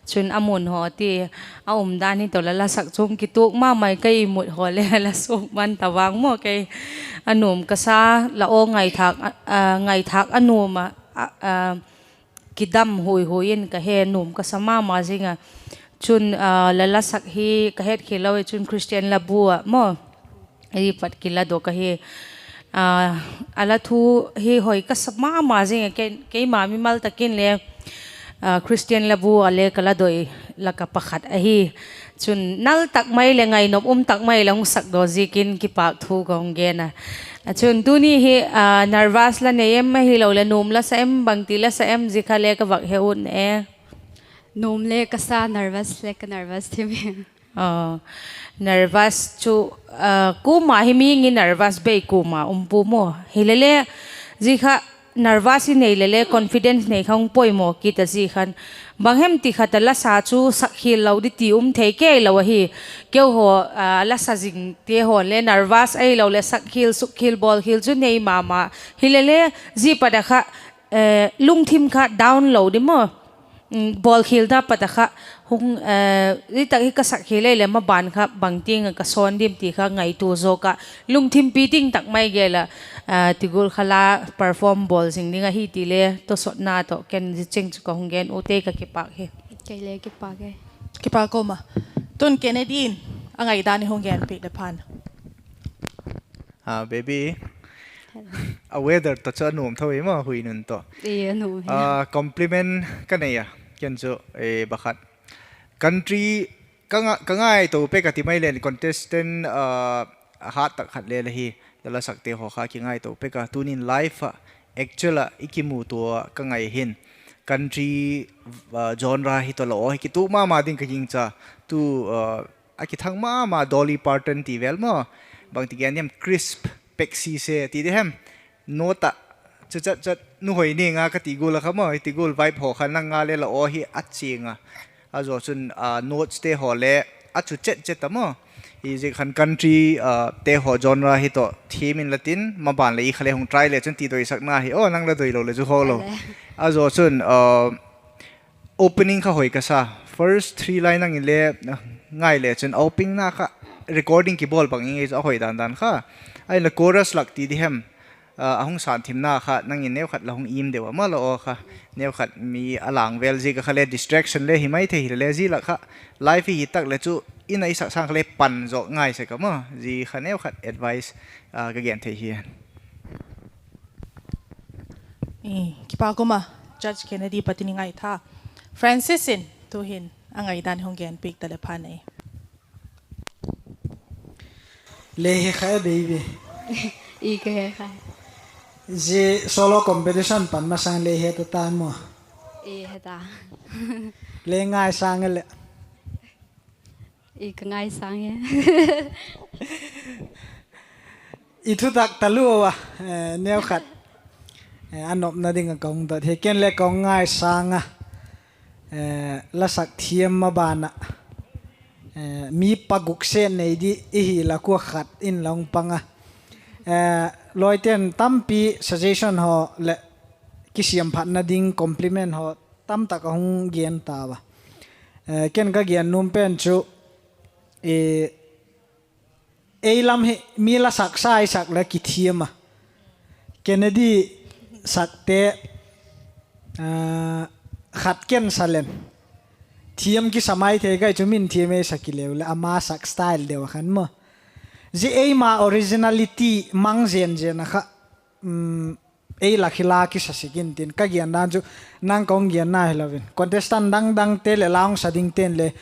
Chun a mun haw ti, a umdan hi tawh la la sak chung kituak ma mai ka imut haw le la suak man ta vang maw kei. A nuam ka sa, la aw ngaithâk a nuam a, kidam hui hui in ka he, nuam ka sa ma ma zing a. Chun la la sak hi ka hetkhial lo i chun Christian la bu ah maw, ei pat kiladok ahi. A la thu hi hoi ka sa ma ma zing a, keima mimal tak in le Christian la bu ah le ka la doi lak ah pakhat ahi. Chun nal tak mai leh ngainuam um tak mai la hung sakdaw ziakin kipâk thu ka hung gen a. Chun tuni hi nervous la nei em, ahiloleh nuam la sa em, bangti la sa em, zia kha le ka vak he ut e. Nuam le ka sa, nervous le ka nervous thim e. Nervous chu, kuama hi mihing i nervous bei kuama um pua maw. Hilele, zia kha nervous i nei lele confidence nei kha hung poimaw kit a, zia khan bang hem ti khat a la sa chu sakkhial lo di ti um thei kei lo ahi. Keihaw la sa zingte haw le nervous ahiloleh sakkhial, sukkhial, bawlkhial chu nei ma ma. Hilele, zia pat a kha lungthim kha down lo di maw, bawlkhialna pat a kha hung, zia tak hi ka sakkhial ei leh maban kha bangtiang ah ka sawn dim ti kha ngaitua zawk ah, lungthim pi ting tak mai gel ah, ti gual kha la perform bawl zing ding ahi ti le tawsawtna tawh ken zia cheng chu ka hung gen u te, ka kipâk hi. Kipâk um a. Tun Kennedy in a ngaidan i hung genpiak leh phan. Baby, a weather tawh chu a nuam tho i maw, hui nun tawh. Compliment ka nei a, ken chu, pakhat, country, ka ngaitua pek a ti mai leng contestant a hat tak khat le la hi, la la sakte haw kha kingaitua pek a, tuni'n live ah actual ah i kimutua ka ngai hin, country genre hi tawh la aw hi kituak ma ma ding ka gingcha. Tu a kithang ma ma Dolly Parton ti vel maw, bangti gen diam, crisp, pek sise ti di hem, note ah chu chat chat nu hoi ning a ka ti gual a kha maw, i ti gual vibe haw kha nang nga le la aw hi a chiang a. A zaw chun noteste haw le a chu chet chet a maw. Hi ziak khan countryte haw genre hi tawh thiam in la tin, maban leh i kha le hung try le chun ti doisakna hi aw, nang la doi lo leh chu haw lo. A zaw chun opening kha hoi ka sa. First three line nang in le ngai le chun openingna kha recording kibawl bang ing ei chu a hoi dan dan kha. Ahinla chorus lak ti di hem, a hung sânthimna kha nang in neukhat la hung im deu a maw la aw kha. Neukhat mi a lang vel ziak a kha le distraction le hi mai thei hile le, zia lak kha live hi tak leh chu in a i sak sâng kha le pan zaw ngai sek a maw. Zia kha neukhat advice ka gen thei hi. Kipâk um a, Judge Kennedy pat in i ngaitha. Francis in tu'hin a ngaidan hung genpiak ta leh phan ei. Le he kha baby. Zia solo competition pan masang le he ta ta maw. Le ngai sâng e leh. I thutak talua a, neukhat a nopna ding ah ka hung dot hi, ken le ka hung ngai sâng a, la sak thiam maban ah mi paguk set nei di i hi lak ua khat in la hung pang a. Lawite'n tampi suggestion haw leh kisiamphatna ding compliment haw tamtak a hung gen tau a. Ken ka gen nuam pen chu, ei lam hi mi la saksa i sak leh kithiam a. Kennedy sakte khat ken sa leng, thiam kisa mai thei kai chu, min thiam ei sa kileu leh ama sak style deu a khan maw. Zia eima originality mang zen zen a kha, ei lak hi la kisa sik intin, ka gen dan chu nang ka hung genna hilo in, contestant dang dangte leh la hung sa dingte'n le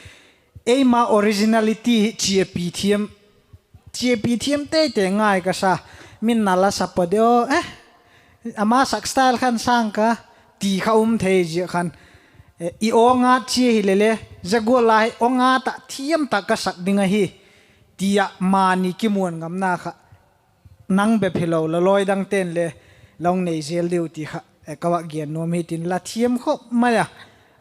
eima originality hi chiapi thiam, chiapi thiam teitei ngai ka sa. Min na la sa pua de aw, e, ama sak style khan sâng ka ti kha um thei zia khan, i aw ngat chia hile le, zia gual la hi aw ngat ah thiam tak ka sak ding ahi, ti ah mani kimuan ngamna kha nang bep hilo, la lawi dangte'n le la hung nei zel diu ti kha ka vak gen nuam hi tin, la thiam khop mai a.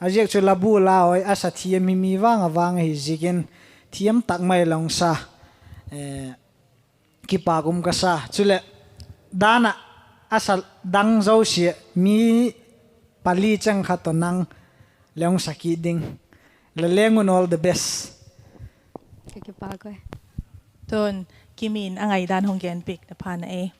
A ziak chu la bu la hawi a sa thiam hi mi vang a vang ahi ziakin, thiam tak mai la hung sa, kipâk um ka sa. Chuleh dan ah a sa dang zosia mi pali chang khat tawh nang le hung sa kit ding, la leng un all the best. Tun Kimi in a ngaidan hung genpiak na pha na e.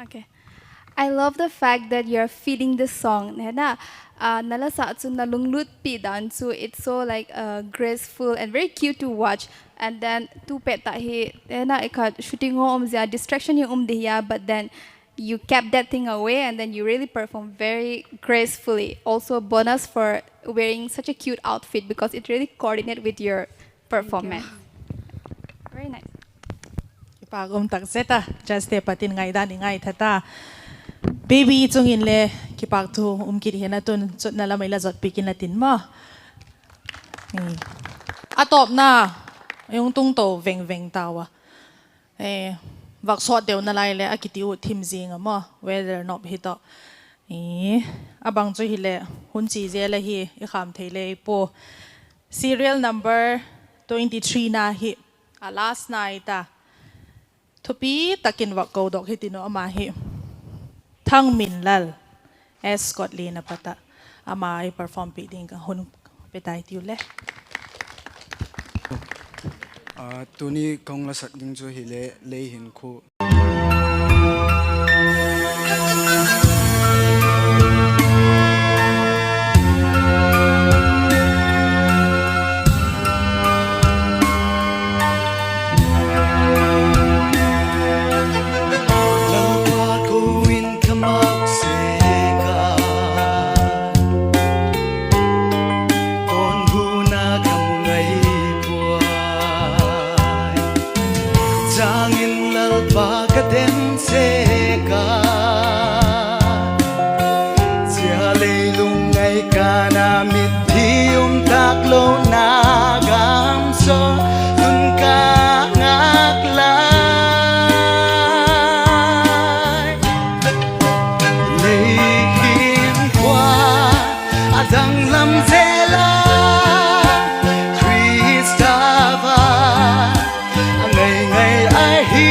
Okay. I love the fact that you're feeling the song, hena, ah, na la sa chu na lunglutpi dan chu, it's so, like, uh, graceful and very cute to watch. And then tu pet ta hi, hena, i kha shooting ho um zia distraction hi um di hia, but then you kept that thing away and then you really perform very gracefully. Also, bonus for wearing such a cute outfit because it really coordinate with your performance. Very nice. Kipâk um tak zet a, judgete pat in ngaidan i ngaitha ta. Baby chung in le kipâk thu um kit hin a, tun chutna lam ei la zotpiak in la tin maw. A tawpna, ei hung tung to veng veng tau a. Vak sawt deu nalai leh a kiti ut thim zing a maw, weather nop hi tawh. A bang chu hileh hun chi zel ahi, i kham thei le i pua. Serial number twenty three na hi a last na hi ta. Thupi tak in vak kodok hitin u, ama hi Thangminlal, Scotland a pat ah, ama i perform piak ding ka hun pe tai tiu le. Tuni ka hung la sak ding chu hile Lei Hinkhua. Lalpa ko in ka mak sek a, tawn hun a ka mu ngai puai. Chang in Lalpa ka den sek a, zia leilung ngai kan a mithi um tâk lona gam chu tun ka ngâk lai. Lei hinkhua a danglam zel a, Khrista vang a ngei ngei ahi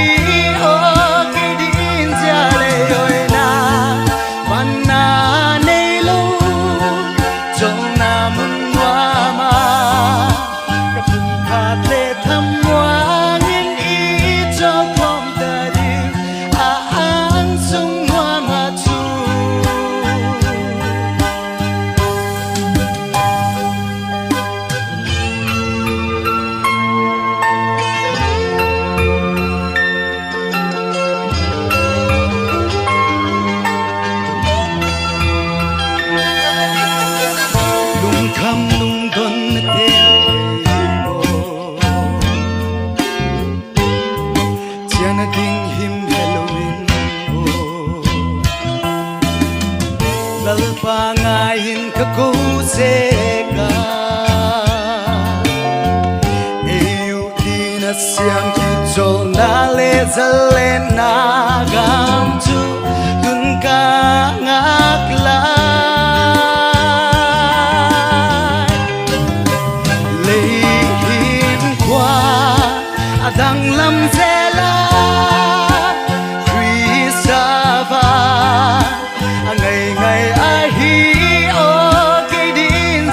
aw, kei dingin zia lei hoina, panna neilo, chawlna mun nuam a, ka pum phat le thamuang in i chawlkhawm ta ding a, an sung nuam a chu. Lungkham lungdonnate chiana ding him helo in, Lalpa ngai in ka ko sek a, ei u tina siam kit chawlna le zalenna gam chu tun ka ngâk lai. Lei hinkhua a danglam zel a, Khrista vang a ngei ngei ahi aw, kei dingin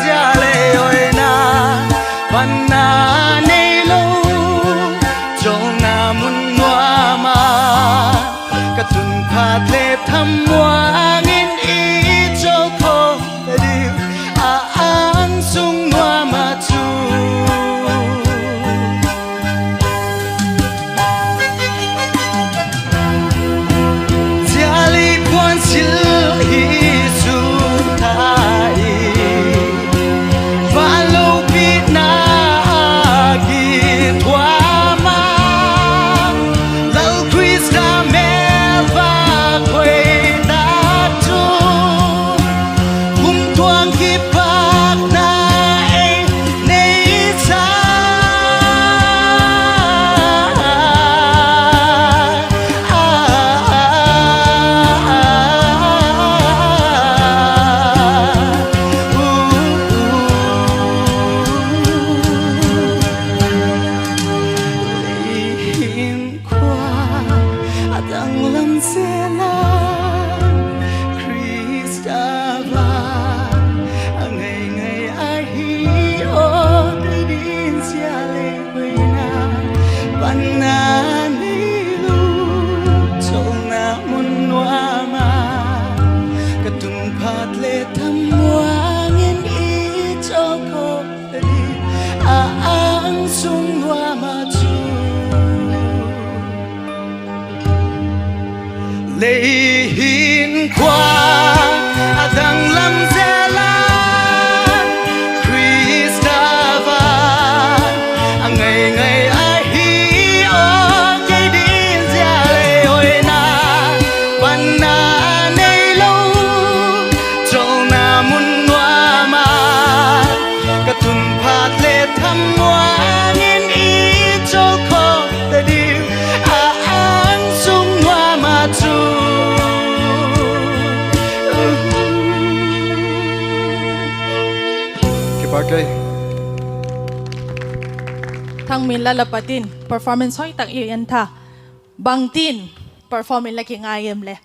Ang lam sela, Khrista va, a ngei ngei ahi aw, kei din zia le hoina, panna nei lo, cholna mun nuam a, ka tun phat le thamuang in i chol khawk ta di, a ang sung nuam a chu. Lei hinkhua a danglam zel a, Khrista va, a ngei ngei ahi aw, kei din zia le hoina, panna nei lo, cholna mun nuam a, ka tun phat le thamuang in i chol khawk ta di, a ang sung nuam a chu. Kipak e. Thangminlal a pat in performance hoi tak i en tha. Bangtin perform in la kingai em le?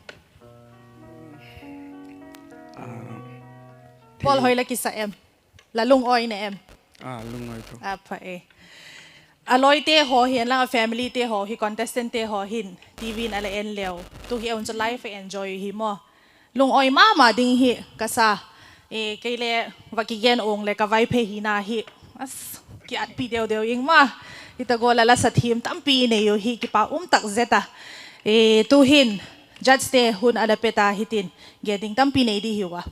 Pawl hoi la kisa em? La lungawi ne em? A pha e. A lawite haw hi, a lang a familyte haw hi, contestantte haw hin T V in a la en leu, tu hi a hun chu live a enjoy hi maw. Lungawi ma ma ding hi ka sa. Kei le va kigen ung leh ka Vaiphei hina hi kiatpi deu deu ing ma. Hita gual a la sa thiam tampi nei u hi, kipak um tak zet a. Tu'hin judgete hun a la pet a hitin, gen ding tampi nei di hiu a.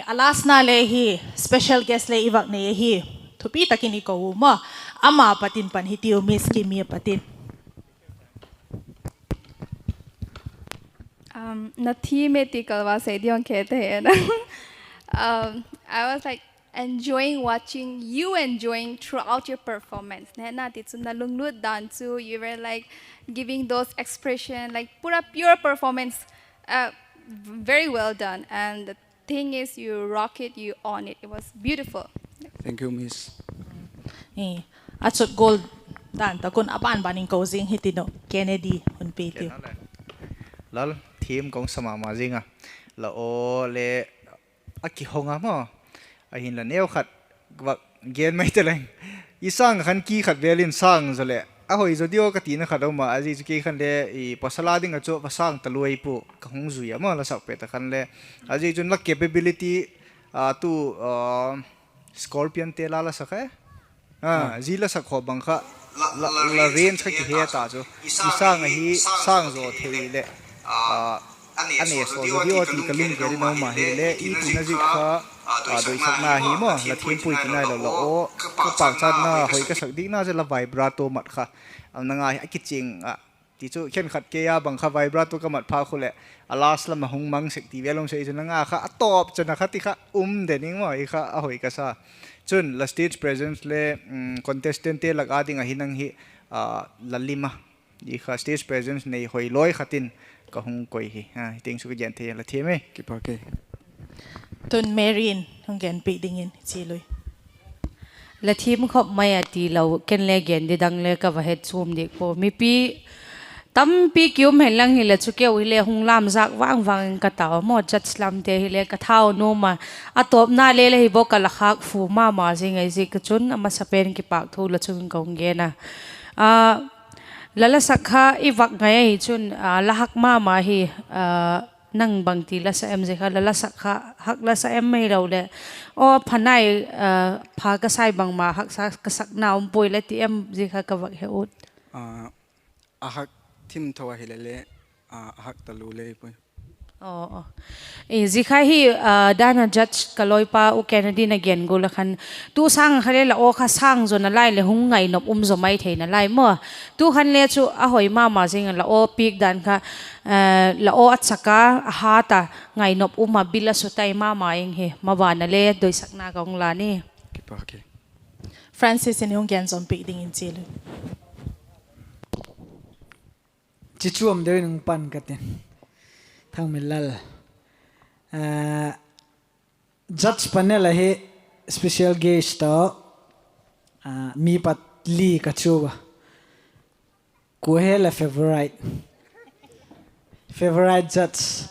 A lastna le hi special guest le i vak nei ahi. Thupi tak in i ko u maw. Ama pat in pan hi tiu, Miss Kimi a pat in. Na theme ti kalva sei diang khe te na. I was like enjoying watching you enjoying throughout your performance. Nena ti chu na lunglut dan chu, you were like giving those expression like pura pure performance. Very well done, and the thing is, you rock it, you own it. It was beautiful. Thank you, Miss. A chut gual dan tak un a ban ban in ko zing hi tin u, Kennedy hun pe tiu. Lal, theme ka hung sa ma ma zing a, la aw le a kihong a maw. Ahinla neu khat vak gen mai ta leng. I sâng khan ki khat vel in sâng zaw leh a hoi zaw diu ka tina khat um a, a zi chu kei khan le i pawsal a ding ah chu va sâng ta luai pu ka hung zui a maw, la sak pet a khan le. A zi chun la capability, tu Scorpionte la la sak e. Zi la sak khaw bang kha, la range kha kihe ta chu. I sâng ahi, sâng zaw thei leh a ne saw zaw diu ti ka lunggel in a um a, hile i tuna zik kha doisakna hi maw, la thiampui ti nai lo la aw, ka pâkchatna hoi ka sak dikna chu la vibrato mat kha, a na nga hi a kiching a, ti chu khenkhat kei a bang kha vibrato ka mat pha khu leh a last lam a hung mang sek ti vel um sek chu, na nga kha a tawp chan a kha ti kha um den ing maw, i kha a hoi ka sa. Chun la stage presence le contestantte lak a ding ahi nang hi, la lim a, i kha stage presence nei hoi lawi khat in ka hung koi hi. Tiang chu ka gen thei a, la thiam e. Tun Mary in hung genpiak dingin chia lui. La thiam khop mai a ti lo, ken le gen di dang le ka va het chuam dik pua. Mipi tampi ki um hen lang hile chu keu hile hung lamzak vang vang in ka tau a maw, judge lamte hile ka thau nuam a. A tawpna le le hi bawk a, la khâk fu ma ma zing ahi ziak a chun a masapen kipâk thu la chung in ka hung gen a. La la sak kha i vak ngai ahi chun, la hak ma ma hi, nang bangti la sa em zia kha, la la sak kha hak la sa em mai lo leh, aw pha nai, pha ka sai bangma haksa ka sakna um puai la ti em zia kha ka vak he ut. A hak thim tho ahile le, a hak talu le pui. Zia kha hi, dan a judge ka lawipa U Kennedy na gen gual a khan, tu sâng a kha le la aw kha sâng zaw nalai leh hung ngainop um zaw mai thei nalai maw. Tu khan le chu a hoi ma ma zing a, la aw piak dan kha, la aw a chak a, a hat a, ngainop um a, bil a sutai ma ma ing hi. Maban a le doisakna ka hung la ni. Francis in hung gen zawm piak dingin chia lui. Chi chuam deu in hung pan ka tin. Thangminlal, judge panel ahi, special guest tawh, mi pat li ka chu a. Kua he la favourite? Favourite judge?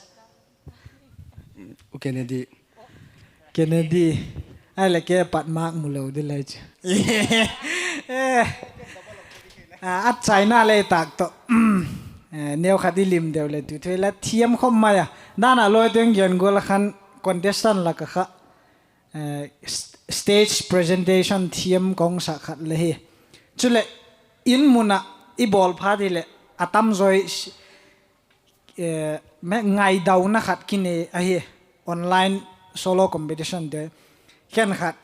U Kennedy. Kennedy. Ahileh kei pat mark mu lo di lai chu. A, a chaina lei tâk tawh, neukhat i lim deu leh tu thei la thiam khawp mai a. Dan a lawi teng gen gual a khan contestant lak ah kha stage presentation thiam ka hung sak khat le hi. Chuleh, in mun ah i bawl phat hileh a tam zaw ngaidauna khat kinei ahi, online solo competition te khenkhat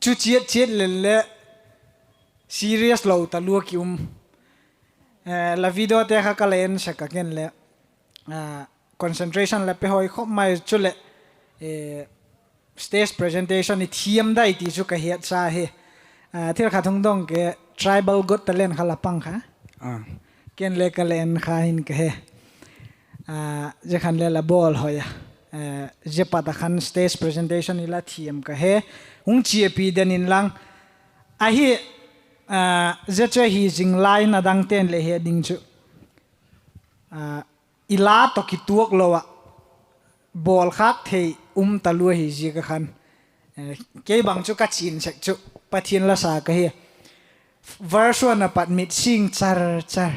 chu chiat chiat lel le serious lo talua ki um. La video te kha ka la en sek a ken le concentration la pe hoi khawp mai chuleh stage presentation i thiam dai ti chu ka hiatsa hi. Thil khat hung dong ke, Tribal Got Talent kha la pang kha? Ken le ka la en kha hin ka he. Zia khan le la bawl hoi a, zia pat a khan stage presentation i la thiam ka he. Hung chiapi den inlang, ahi, zia chu ahi zing lai in a dangte'n le he ding chu, i la tawh kituak lo ah bawlkhâk thei um talua hi ziak a khan, kei bang chu ka chian sek chu Pathian la sa ka hi. Verse one a pat mit sing char char,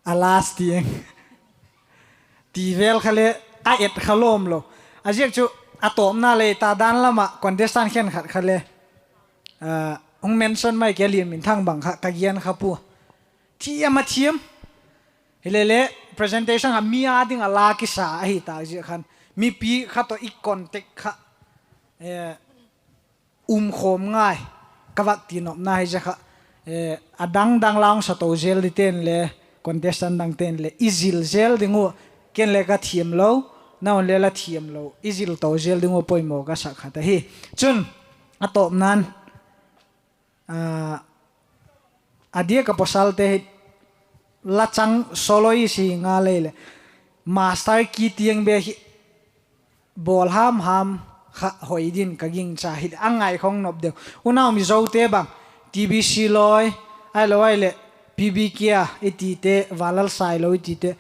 a last tiang ti vel kha le a et kha lawm lo. A ziak chu a tawpna lei ta dan lam ah contestant khenkhat kha le hung mention mai ke, Lianminthang bang kha ka gen kha pua. Thiam a thiam. Hilele presentation kha mi â ding a la kisa ahi tâk ziak khan, mipi kha tawh i contact kha um khawm ngai ka vak ti nopna hi zia kha. A dang dang la hung sa to zel dite'n le, contestant dangte'n le i zil zel ding uh, ken le ka thiam lo, nang le la thiam lo, i zil to zel ding uh poimaw ka sak khat ahi. Chun, a tawpna'n, a diak a pawsalte hi la chang soloist hi nga lei leh master key tiang be hi bawl ham ham kha hoi din ka gingcha hileh a ngai khawng nop deu. Unau Mizote bang, TBC lawi, ahilo ahileh PBK a i tite, Vanlal Sailo i tite,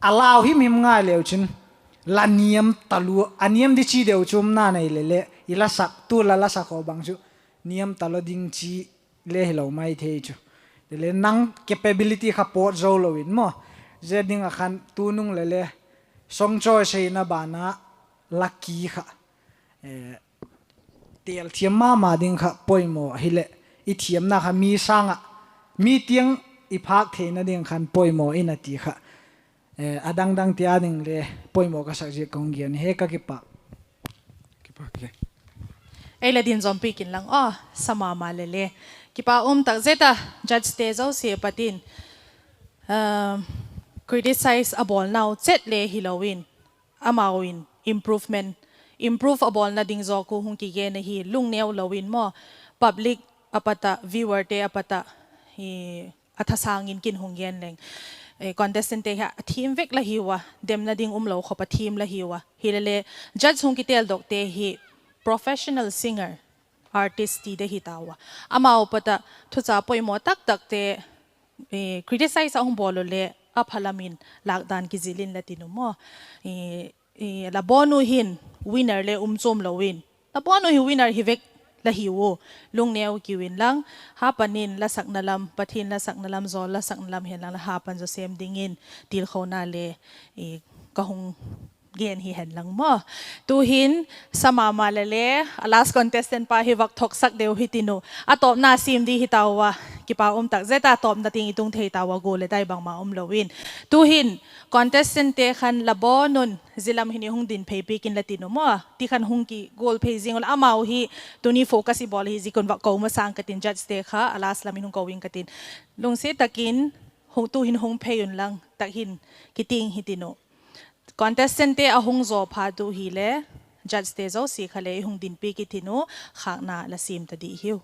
a lau him him ngai leu chun la niam talua, a niam di chi deu chu umna nei leh le, i la sak, tu la la sak haw bang chu niam talua ding chi le hilo mai thei chu. Tile nang capability kha pawt zo lo in maw, zia ding ah khan tunung leh le song choice hina ban a la key kha têl thiam ma ma ding kha poimaw hileh, i thiamna kha mi sâng ah, mi tiang i phâk theina ding khan poimaw in a ti kha, a dang dang tia ding le poimaw ka sak ziak ka hung gen hi, ka kipâk. Ei la din zawmpi kin lang aw, sa ma ma leh le. Kipâk um tak zet a, judgete zosia pat in criticize a bawlnau chet le hilo in, amau in improvement, improve a bawlna ding zaw khu hung kigen ahi, lungneu lo in maw, public a pat ah, viewerte a pat ah, a thasâng in kin hung gen leng, contestantte hi a thiam vek la hiu a, demna ding umlo khawp a thiam la hiu a. Hilele judge hung kitêldokte hi professional singer, artist ti de hi tau a. Amau pat ah thucha poimaw tak takte criticize a hung bawl u le, a pha lam in lâk dan kizil in la tin u maw. La bawn u hin winner le um chuam lo in, la bawn u hi winner hi vek la hiu u. Lungneu kiu inlang, hapan in la sakna lam, Pathian la sakna lam, zawl la sakna lam hen lang la hapan zaw sêm dingin tilkhona le ka hung gen hi hen lang maw. Tu'hin sa ma ma leh le, a last contestant pa hi vak thoksak deu hi tin u. A tawpna sim di hi tau a, kipâk um tak zet a, tawpna tiang i tung thei tau a, gual le dai bangma um lo in. Tu'hin contestantte khan la bawn un zia lam hin i hung din phei piak in la tin u maw, ti khan hung kigual phei zing u la, amau hi tuni focus i bawl hi ziak un vak ko masang ka tin, judgete kha a last lam in hung ko ing ka tin. Lungsiat tak in tu'hin hung phei unlang, tak hin kiting hi tin u. Contestantte a hung zaw phat u hile, judgete zosia kha le i hung din piak i tin u, khâkna la sim ta di hiu.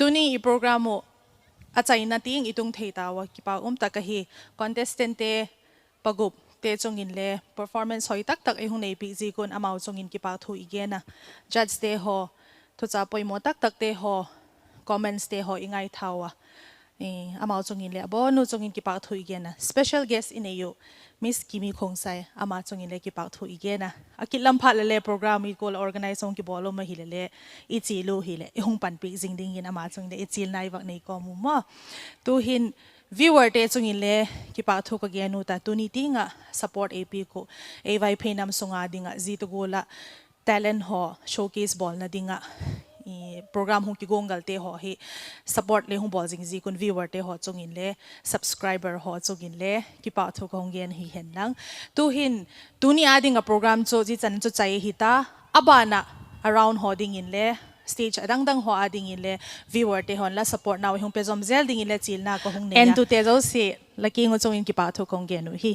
Tuni i program uh a chaina tiang i tung thei tau a, kipâk um tak ahi. Contestantte pagupte chung inle performance hoi tak tak ei hung neipiak ziak un amau chung in kipâkthu i gen a. Judgete haw, thucha poimaw tak takte haw, commentste haw i ngaithau a, amau chung inle a bawn u chung in kipâkthu i gen a. Special guest i nei uh, Miss Kimi Khongsai, ama chung inle kipâkthu i gen a. A kit lam phat leh le program i gual a organize hung kibawl um ahile le, i chial u hileh i hung panpiak zing dingin ama chung inle i chialna i vak nei kawm u maw. Tu'hin viewerte chung inle kipâkthu ka gen u ta, tuni tiang ah support ei piak uh, ei Vaiphei nam sung a ding ah zia tak gual ah talent haw showcase bawlna ding ah program hung kiguanggalte haw hi support le hung bawl zing ziak un viewerte haw chung inle, subscriber haw chung inle kipâkthu ka hung gen hi hen lang. Tu'hin tuni a ding ah program chu zia chan chu chai ahi ta, a ban ah a round haw dingin le stage a dangdang haw a dingin le viewerte haw'n la support nau ei hung pe zawm zel dingin le chialna ka hung nei a. Entute zosia la kiang uh chung in kipâkthu ka hung gen uh hi.